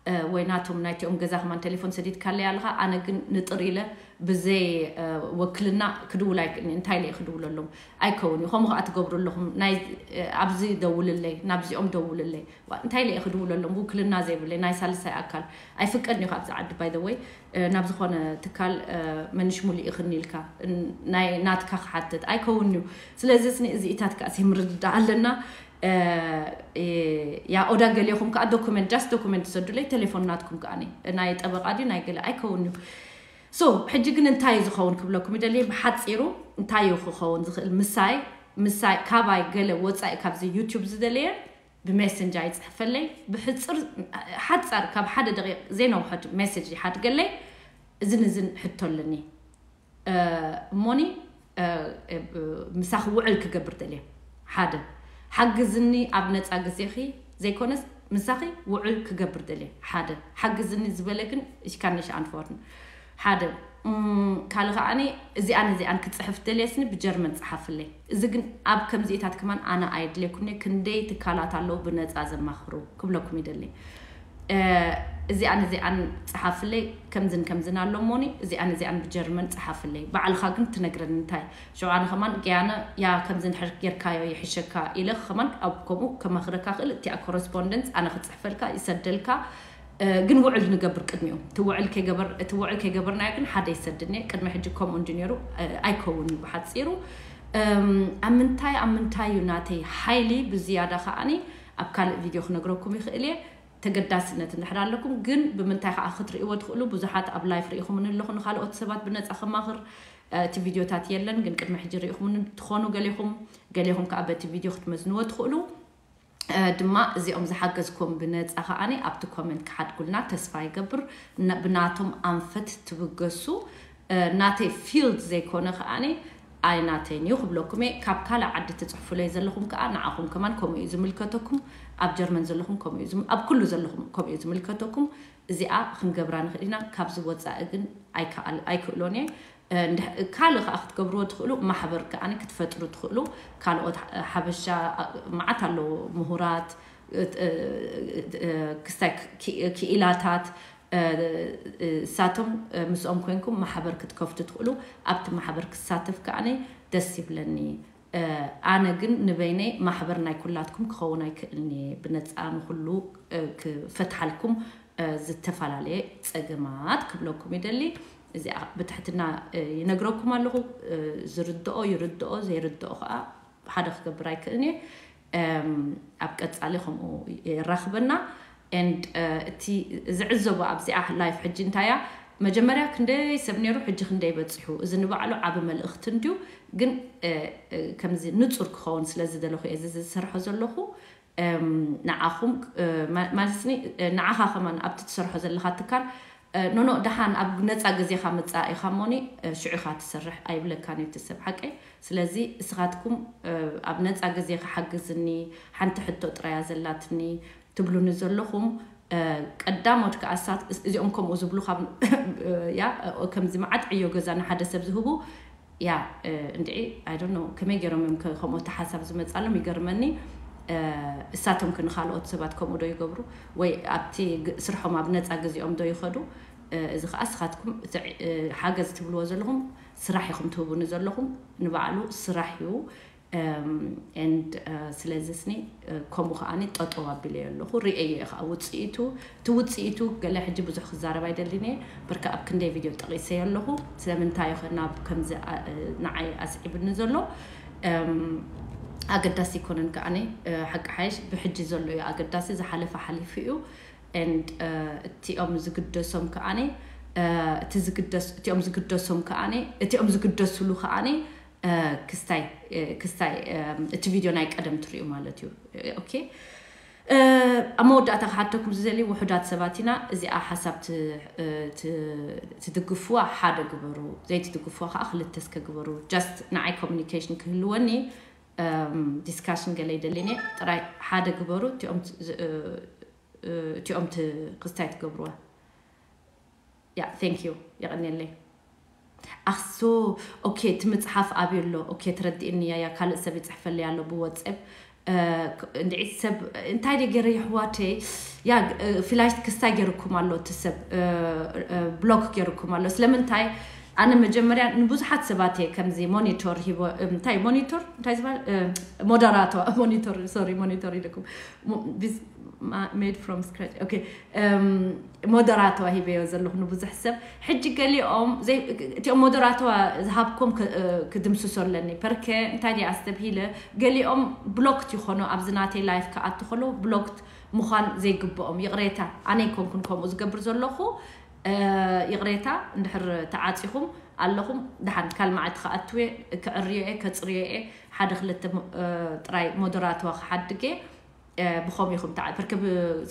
እ፣ ወይ ናቶም ናይቲኦም ገዛ ከማን ቴሌፎን ሰዲድካለይ ኣለኻ። ኣነ ግን ንጥር ኢለ ብዘይ፣ እ፣ ወክልና ክድውል ኣይክ-፣ እንታይ ኢለ እየ ክድውለሎም? ኣይከውን እዩ። ከምኡ ከኣ ትገብሩ ኣለኹም። ናይ፣ እ፣ ኣብዚ ደውልለይ፣ ናብዚኦም ደውልለይ። ዋ፣ እንታይ ኢለ እየ ክድውለሎም? ውክልና ዘይብለይ ናይ ሳልሳይ ኣካል ኣይፍቀድን እዩ ካብዚ ዓዲ፣ by the way። እ፣ ናብ ዝኾነ ትካል፣ እ፣ መንሽ ሙሉእ ይኽኒ ኢልካ፣ ን-፣ ናይ ናትካ ክሓትት ኣይከውን እዩ። ስለዚ ስኒ እዚኢታት ከኣ ዘይምርድዳእ ኣለና። እ፣ እ፣ ያ ኦዳ ገሌኹም ከኣ ዶኩመንት፣ just ዶኩመንት ትሰዱለይ፣ ቴሌፎን ናትኩም ከኣ ናይ ጠበቃ ድዩ ናይ ገለ ኣይከውን እዩ። ሶ፣ ሕጂ ግን እንታይ እዩ ዝኸውን ክብለኩም ይደሊ፣ ብሓጺሩ እንታይ እዩ ክኸውን ዝኽእል? ምሳይ፣ ምሳይ፣ ካባይ ገለ ወጻኢ ካብዚ ዩቲዩብ ዝደለየ ብሜሰንጀር ይጽሕፈለይ። ብሕጽር፣ ሓጻር ካብ ሓደ ደቂቕ ዘይነውሐት ሜሴጅ ይሓድገለይ። እዝን እዝን ሕቶ ኣለኒ። እ፣ እሞኒ፣ እ፣ እ፣ ምሳኺ ውዕል ክገብር ደልየ። ሓደ፣ ሓግዝኒ ኣብ ነጻ ግዜኺ ዘይኮነስ ምሳኺ ውዕል ክገብር ደልየ። ሓደ፣ ሓግዝኒ ዝበለ ግን እሽካነሽ ኣንትፎርን። ሓደ፣ እም፣ ካልእ ከኣኒ እዚኣን እዚኣን ክጽሕፍ ደልየስኒ ብጀርመን ጸሓፍለይ። እዚ ግን ኣብ ከምዚኢታት ከማን ኣነ ኣየድልየኩኒ፣ ክንደይ ትካላት ኣለዉ ብነጻ ዘማኽሩ ክብለኩም ይደሊ። እ፣ እዚኣን እዚኣን ጸሓፍለይ፣ ከምዝን ከምዝን ኣሎ እሞኒ፣ እዚኣን እዚኣን ብጀርመን ጸሓፍለይ። ባዕልኻ ግን ትነግረኒ እንታይ። ሽዑ ኣነ ከማን ገያነ ያ ከምዚ እንድሕር ጌርካዮ ይሕሸካ ኢለ ከማን ኣብ ከምኡ ከማኽረካ ክእል። እቲኣ ኮረስፖንደንስ ኣነ ክጽሕፈልካ፣ ይሰደልካ። እ፣ ግን ውዕል ንገብር ቅድሚኡ። እቲ ውዕል ከይገበር-፣ እቲ ውዕል ከይገበርናዮ ግን ሓደ ይሰድኒ። ቅድሚ ሕጂ ከምኡ እንዲ ነይሩ፣ እ፣ ኣይከውን እዩ ብሓጺሩ። እም፣ ኣብ ምንታይ፣ ኣብ ምንታይ እዩ ናተይ ሓይሊ ብዝያዳ ከኣኒ ኣብ ካልእ ቪድዮ ክነግረኩም ይኽእል እየ። ተገዳስነት እንድሕር ኣለኩም፣ ግን ብምንታይ ከኣ ክትርእይዎ ትኽእሉ? ብዙሓት ኣብ ላይፍ ርኢኹምኒ ኣለኹ፣ ንኻልኦት ሰባት ብነጻ ከማኽር፣ እ፣ እቲ ቪድዮታት የለን፣ ግን ቅድሚ ሕጂ ርኢኹምኒ ትኾኑ ገሌኹም፣ ገሌኹም ከኣ በቲ ቪድዮ ክትመዝንዎ ትኽእሉ። ድማ እዚኦም ዝሓገዝኩም ብነፃ ከዓኒ ኣብቲ ኮመንት ክሓድጉልና ተስፋ ይገብር። ብናቶም ኣንፈት ትብገሱ ናተይ ፊልድ ዘይኮነ ከዓኒ ኣይናተይን እዩ ክብለኩም እየ። ካብ ካልእ ዓዲ ትፅሕፉለይ ዘለኹም ከዓ ንዓኹም ከማን ከምኡ እዩ ዝምልከተኩም። ኣብ ጀርመን ዘለኹም ከምኡ እዩ ኣብ ኩሉ ዘለኹም ከምኡ እዩ ዝምልከተኩም። እዚኣ ክንገብራ ንኽእል ኢና። ካብዚ ወፃኢ ግን ኣይክእሎን እየ። ካልእ ከዓ ክትገብርዎ ትኽእሉ ማሕበር ከዓኒ ክትፈጥሩ ትኽእሉ። ካልኦት ሓበሻ መዓት ኣለዎ፣ ምሁራት ክስታይ ክኢላታት። እሳቶም ምስኦም ኮይንኩም ማሕበር ክትከፍቱ ትኽእሉ። ኣብቲ ማሕበር ክሳተፍ ከዓኒ ደስ ይብለኒ። ኣነ ግን ንበይነይ ማሕበር ናይ ኩላትኩም ክኸውን ኣይክእልን እየ። ብነፃ ንኩሉ ክፈትሓልኩም ዝተፈላለየ ፀገማት ክብለኩም ይደሊ። እዚኣ ብትሕትና ይነግረኩም ኣለኹ። ዝርድኦ ይርድኦ፣ ዘይርድኦ ከዓ ሓደ ክገብር ኣይክእልን እየ። ኣብ ቀፃሊ ከምኡ የራኽበና። And እቲ ዝዕዘቦ ኣብዚኣ ላይፍ ሕጂ እንታይ እያ? መጀመርያ ክንደይ ሰብ ነይሩ፣ ሕጂ ክንደይ በፂሑ? እዚ ንባዕሉ ዓቢ መልእኽቲ እንድዩ። ግን ከምዚ ንጹር ክኸውን ስለ ዝደለኹ እየ እዚ ዝሰርሖ ዘለኹ። ንዓኹም ማለትኒ ንዓኻ ከማን ኣብቲ ትሰርሖ ዘለኻ ትካል ኖኖ ደሓን ኣብ ነፃ ግዜኻ ምፃእ ኢኻ እሞኒ ሽዑ ኢኻ ትሰርሕ ኣይብለካን እዩ እቲ ሰብ ሓቀይ። ስለዚ እስኻትኩም ኣብ ነፃ ግዜ ክሓግዝኒ ሓንቲ ሕቶ ጥራያ ዘላትኒ ትብሉኒ ዘለኹም ቀዳሞት ከኣሳት እዚኦም ከምኡ ዝብሉ ያ ከምዚ መዓት ዕዮ ገዛ ንሓደ ሰብ ዝህቡ ያ እንድዒ I don't know ከመይ ገይሮም እዮም ከምኡ እቲ ሓሳብ ዝመፃሎም ይገርመኒ። እሳቶም ክንኻልኦት ሰባት ከምኡ ዶ ይገብሩ ወይ ኣብቲ ስርሖም ኣብ ነፃ ግዜኦም ዶ ይኸዱ? እዚ ከዓ እስኻትኩም ሓገዝ ትብልዎ ዘለኹም ስራሕ ኢኹም ትህቡኒ ዘለኹም ንባዕሉ ስራሕ እዩ። And ስለዚ ስኒ ከምኡ ከዓኒ ጠጠው ኣቢለዮ ኣለኹ። ርእየዮ እየ ከዓ ውፅኢቱ። እቲ ውፅኢቱ ገለ ሕጂ ብዙሕ ክዛረብ ኣይደልን እየ። በርካ ኣብ ክንደይ ቪድዮ ጠቒሰዮ ኣለኹ። ስለምንታይ ኸ ናብ ከምዚ ንዓይ ኣስዒብኒ ዘሎ? ኣገዳሲ ኣይኮነን ከዓኒ ሓቂ ሓይሽ ብሕጂ ዘሎ እዩ ኣገዳሲ። ዝሓለፈ ሓሊፉ እዩ። And እቲኦም ዝግደሶም ከዓኒ እቲ ዝግደስ እቲኦም ዝግደሶም ከዓኒ እቲኦም ዝግደሱሉ ከዓኒ ክስታይ ክስታይ እቲ ቪድዮ ናይ ቀደም ትሪኡ ማለት እዩ። ኦኬ ኣብ መወዳእታ ክሓተኩም ዝደሊ ውሑዳት ሰባት ኢና። እዚኣ ሓሳብ ትድግፍዋ ሓደ ግበሩ፣ ዘይትድግፍዋ ከዓ ክልተ እስከ ግበሩ። Just ንዓይ ኮሚኒኬሽን ክህልወኒ ዲስካሽን ገለ ይደሊኒ ጥራይ ሓደ ግበሩ። እቲኦም እቲኦም ክስታይ ትገብርዋ ያ thank you የቐንየለይ። ኣኽሶ ኦኬ እቲ መፅሓፍ ኣብዩ ኣሎ። ኦኬ ተረዲእኒ ያያ ካልእ ሰብ ይፅሕፈልይ ኣሎ ብወፅብ እንድዒ ሰብ እንታይ ደ ገይረ የሕዋተይ ያ ፍላሽ ክስታይ ገይርኩም ኣሎ እቲ ሰብ ብሎክ ገይርኩም ኣሎ። ስለምንታይ ኣነ መጀመርያ ንብዙሓት ሰባት እየ ከምዚ ሞኒቶር ሂቦ እንታይ ሞኒቶር እንታይ ዝበሃል ሞደራቶ ሞኒቶር ሶሪ ሞኒቶር ኢልኩም made from scratch okay ሞደራቶ ሂበዮ ዘለኹ ንብዙሕ ሰብ ሕጂ ገሊኦም እቲኦም ሞደራቶ ዝሃብኩም ክድምስሶ ኣለኒ ፐርከ እንታይ ዲ ኣስተብሂለ ገሊኦም ብሎክት ይኾኑ ኣብዚ ናተይ ላይፍ ክኣቱ ከሎ ብሎክት ምዃን ዘይግብኦም ይቕሬታ ኣነ ይኮንኩን ከምኡ ዝገብር ዘለኹ ይቕሬታ እንድሕር ተዓፂኹም ኣለኹም ደሓን ካልእ መዓልቲ ክኣትው እየ ክዕርዮ እየ ከፅርዮ እየ ሓደ ክልተ ጥራይ ሞደራትዋ ክሓድግ እየ ብኸም ኢኹም ተዓ ብርክብ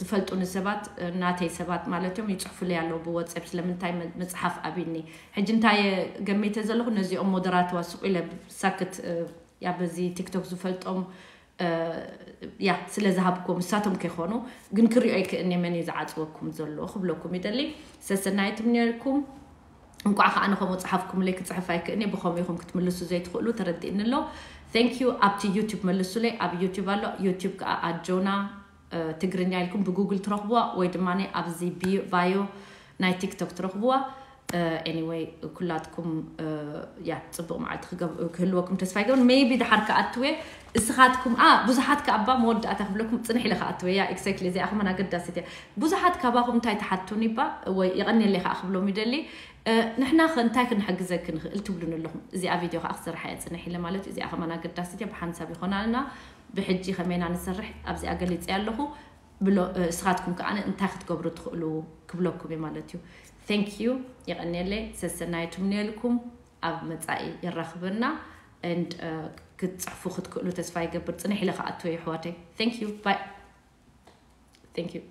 ዝፈልጡኒ ሰባት ናተይ ሰባት ማለት እዮም ይፅሕፉለይ ኣለዉ ብወፅብ ስለምንታይ መፅሓፍ ኣብኒ ሕጂ እንታይ ገሚተ ዘለኹ ነዚኦም ሞደራትዋ ስቑ ኢለ ሳክት ያ በዚ ቲክቶክ ዝፈልጦም ያ ስለ ዝሃብኩም ንሳቶም ከይኮኑ ግን ክሪኦ ኣይክእኒ መን እዩ ዝዓፅወኩም ዘሎ ክብለኩም ይደሊ ሰሰናይትም ነርኩም እንቋዕ ከዓ ንኸምኡ ፀሓፍኩምለይ ክፅሕፍ ኣይክእኒ ብኸምኡ ኢኹም ክትምልሱ ዘይትኽእሉ ተረዲእኒ ኣሎ thank you ኣብቲ ዩቱብ መልሱለይ ኣብ ዩቱብ ኣሎ ዩቱብ ከዓ ኣጆና ትግርኛ ኢልኩም ብጉግል ትረኽብዋ ወይ ድማ ኣብዚ ባዮ ናይ ቲክቶክ ትረኽብዋ anyway ኩላትኩም ያ ፅቡቅ መዓልቲ ክህልወኩም ተስፋ ይገብር maybe ድሓር ክኣትወ እስኻትኩም ኣ ብዙሓት ከኣባ መወዳእታ ክብለኩም ፅንሕ ኢለ ክኣትወ ያ exactly እዚኣ ከመን ኣገዳሲት እያ ብዙሓት ካባኹም እንታይ ትሓቱኒ ባ ወይ የቐንየለይ ከዓ ክብሎም ይደሊ ንሕና ከ እንታይ ክንሕግዘኪ ንኽእል ትብሉኒ ኣለኹም እዚኣ ቪድዮ ከዓ ክስርሓ እየ ፅንሕ ኢለ ማለት እዩ እዚኣ ከመን ኣገዳሲት እያ ብሓንሳብ ይኾናልና ብሕጂ ከመይና ንሰርሕ ኣብዚኣ ገሊፀ ኣለኹ ብሎ እስኻትኩም ከዓ እንታይ ክትገብሩ ትኽእሉ ክብለኩም እዩ ማለት እዩ thank you የቐንየለይ ሰሰናይ ትምንየልኩም ኣብ መፃኢ የራኽበና and ክትፅሕፉ ክትክእሉ ተስፋ ይገብር። ፅንሕ ኢለ ክኣትወ የሕዋተይ። Thank you. Bye. Thank you.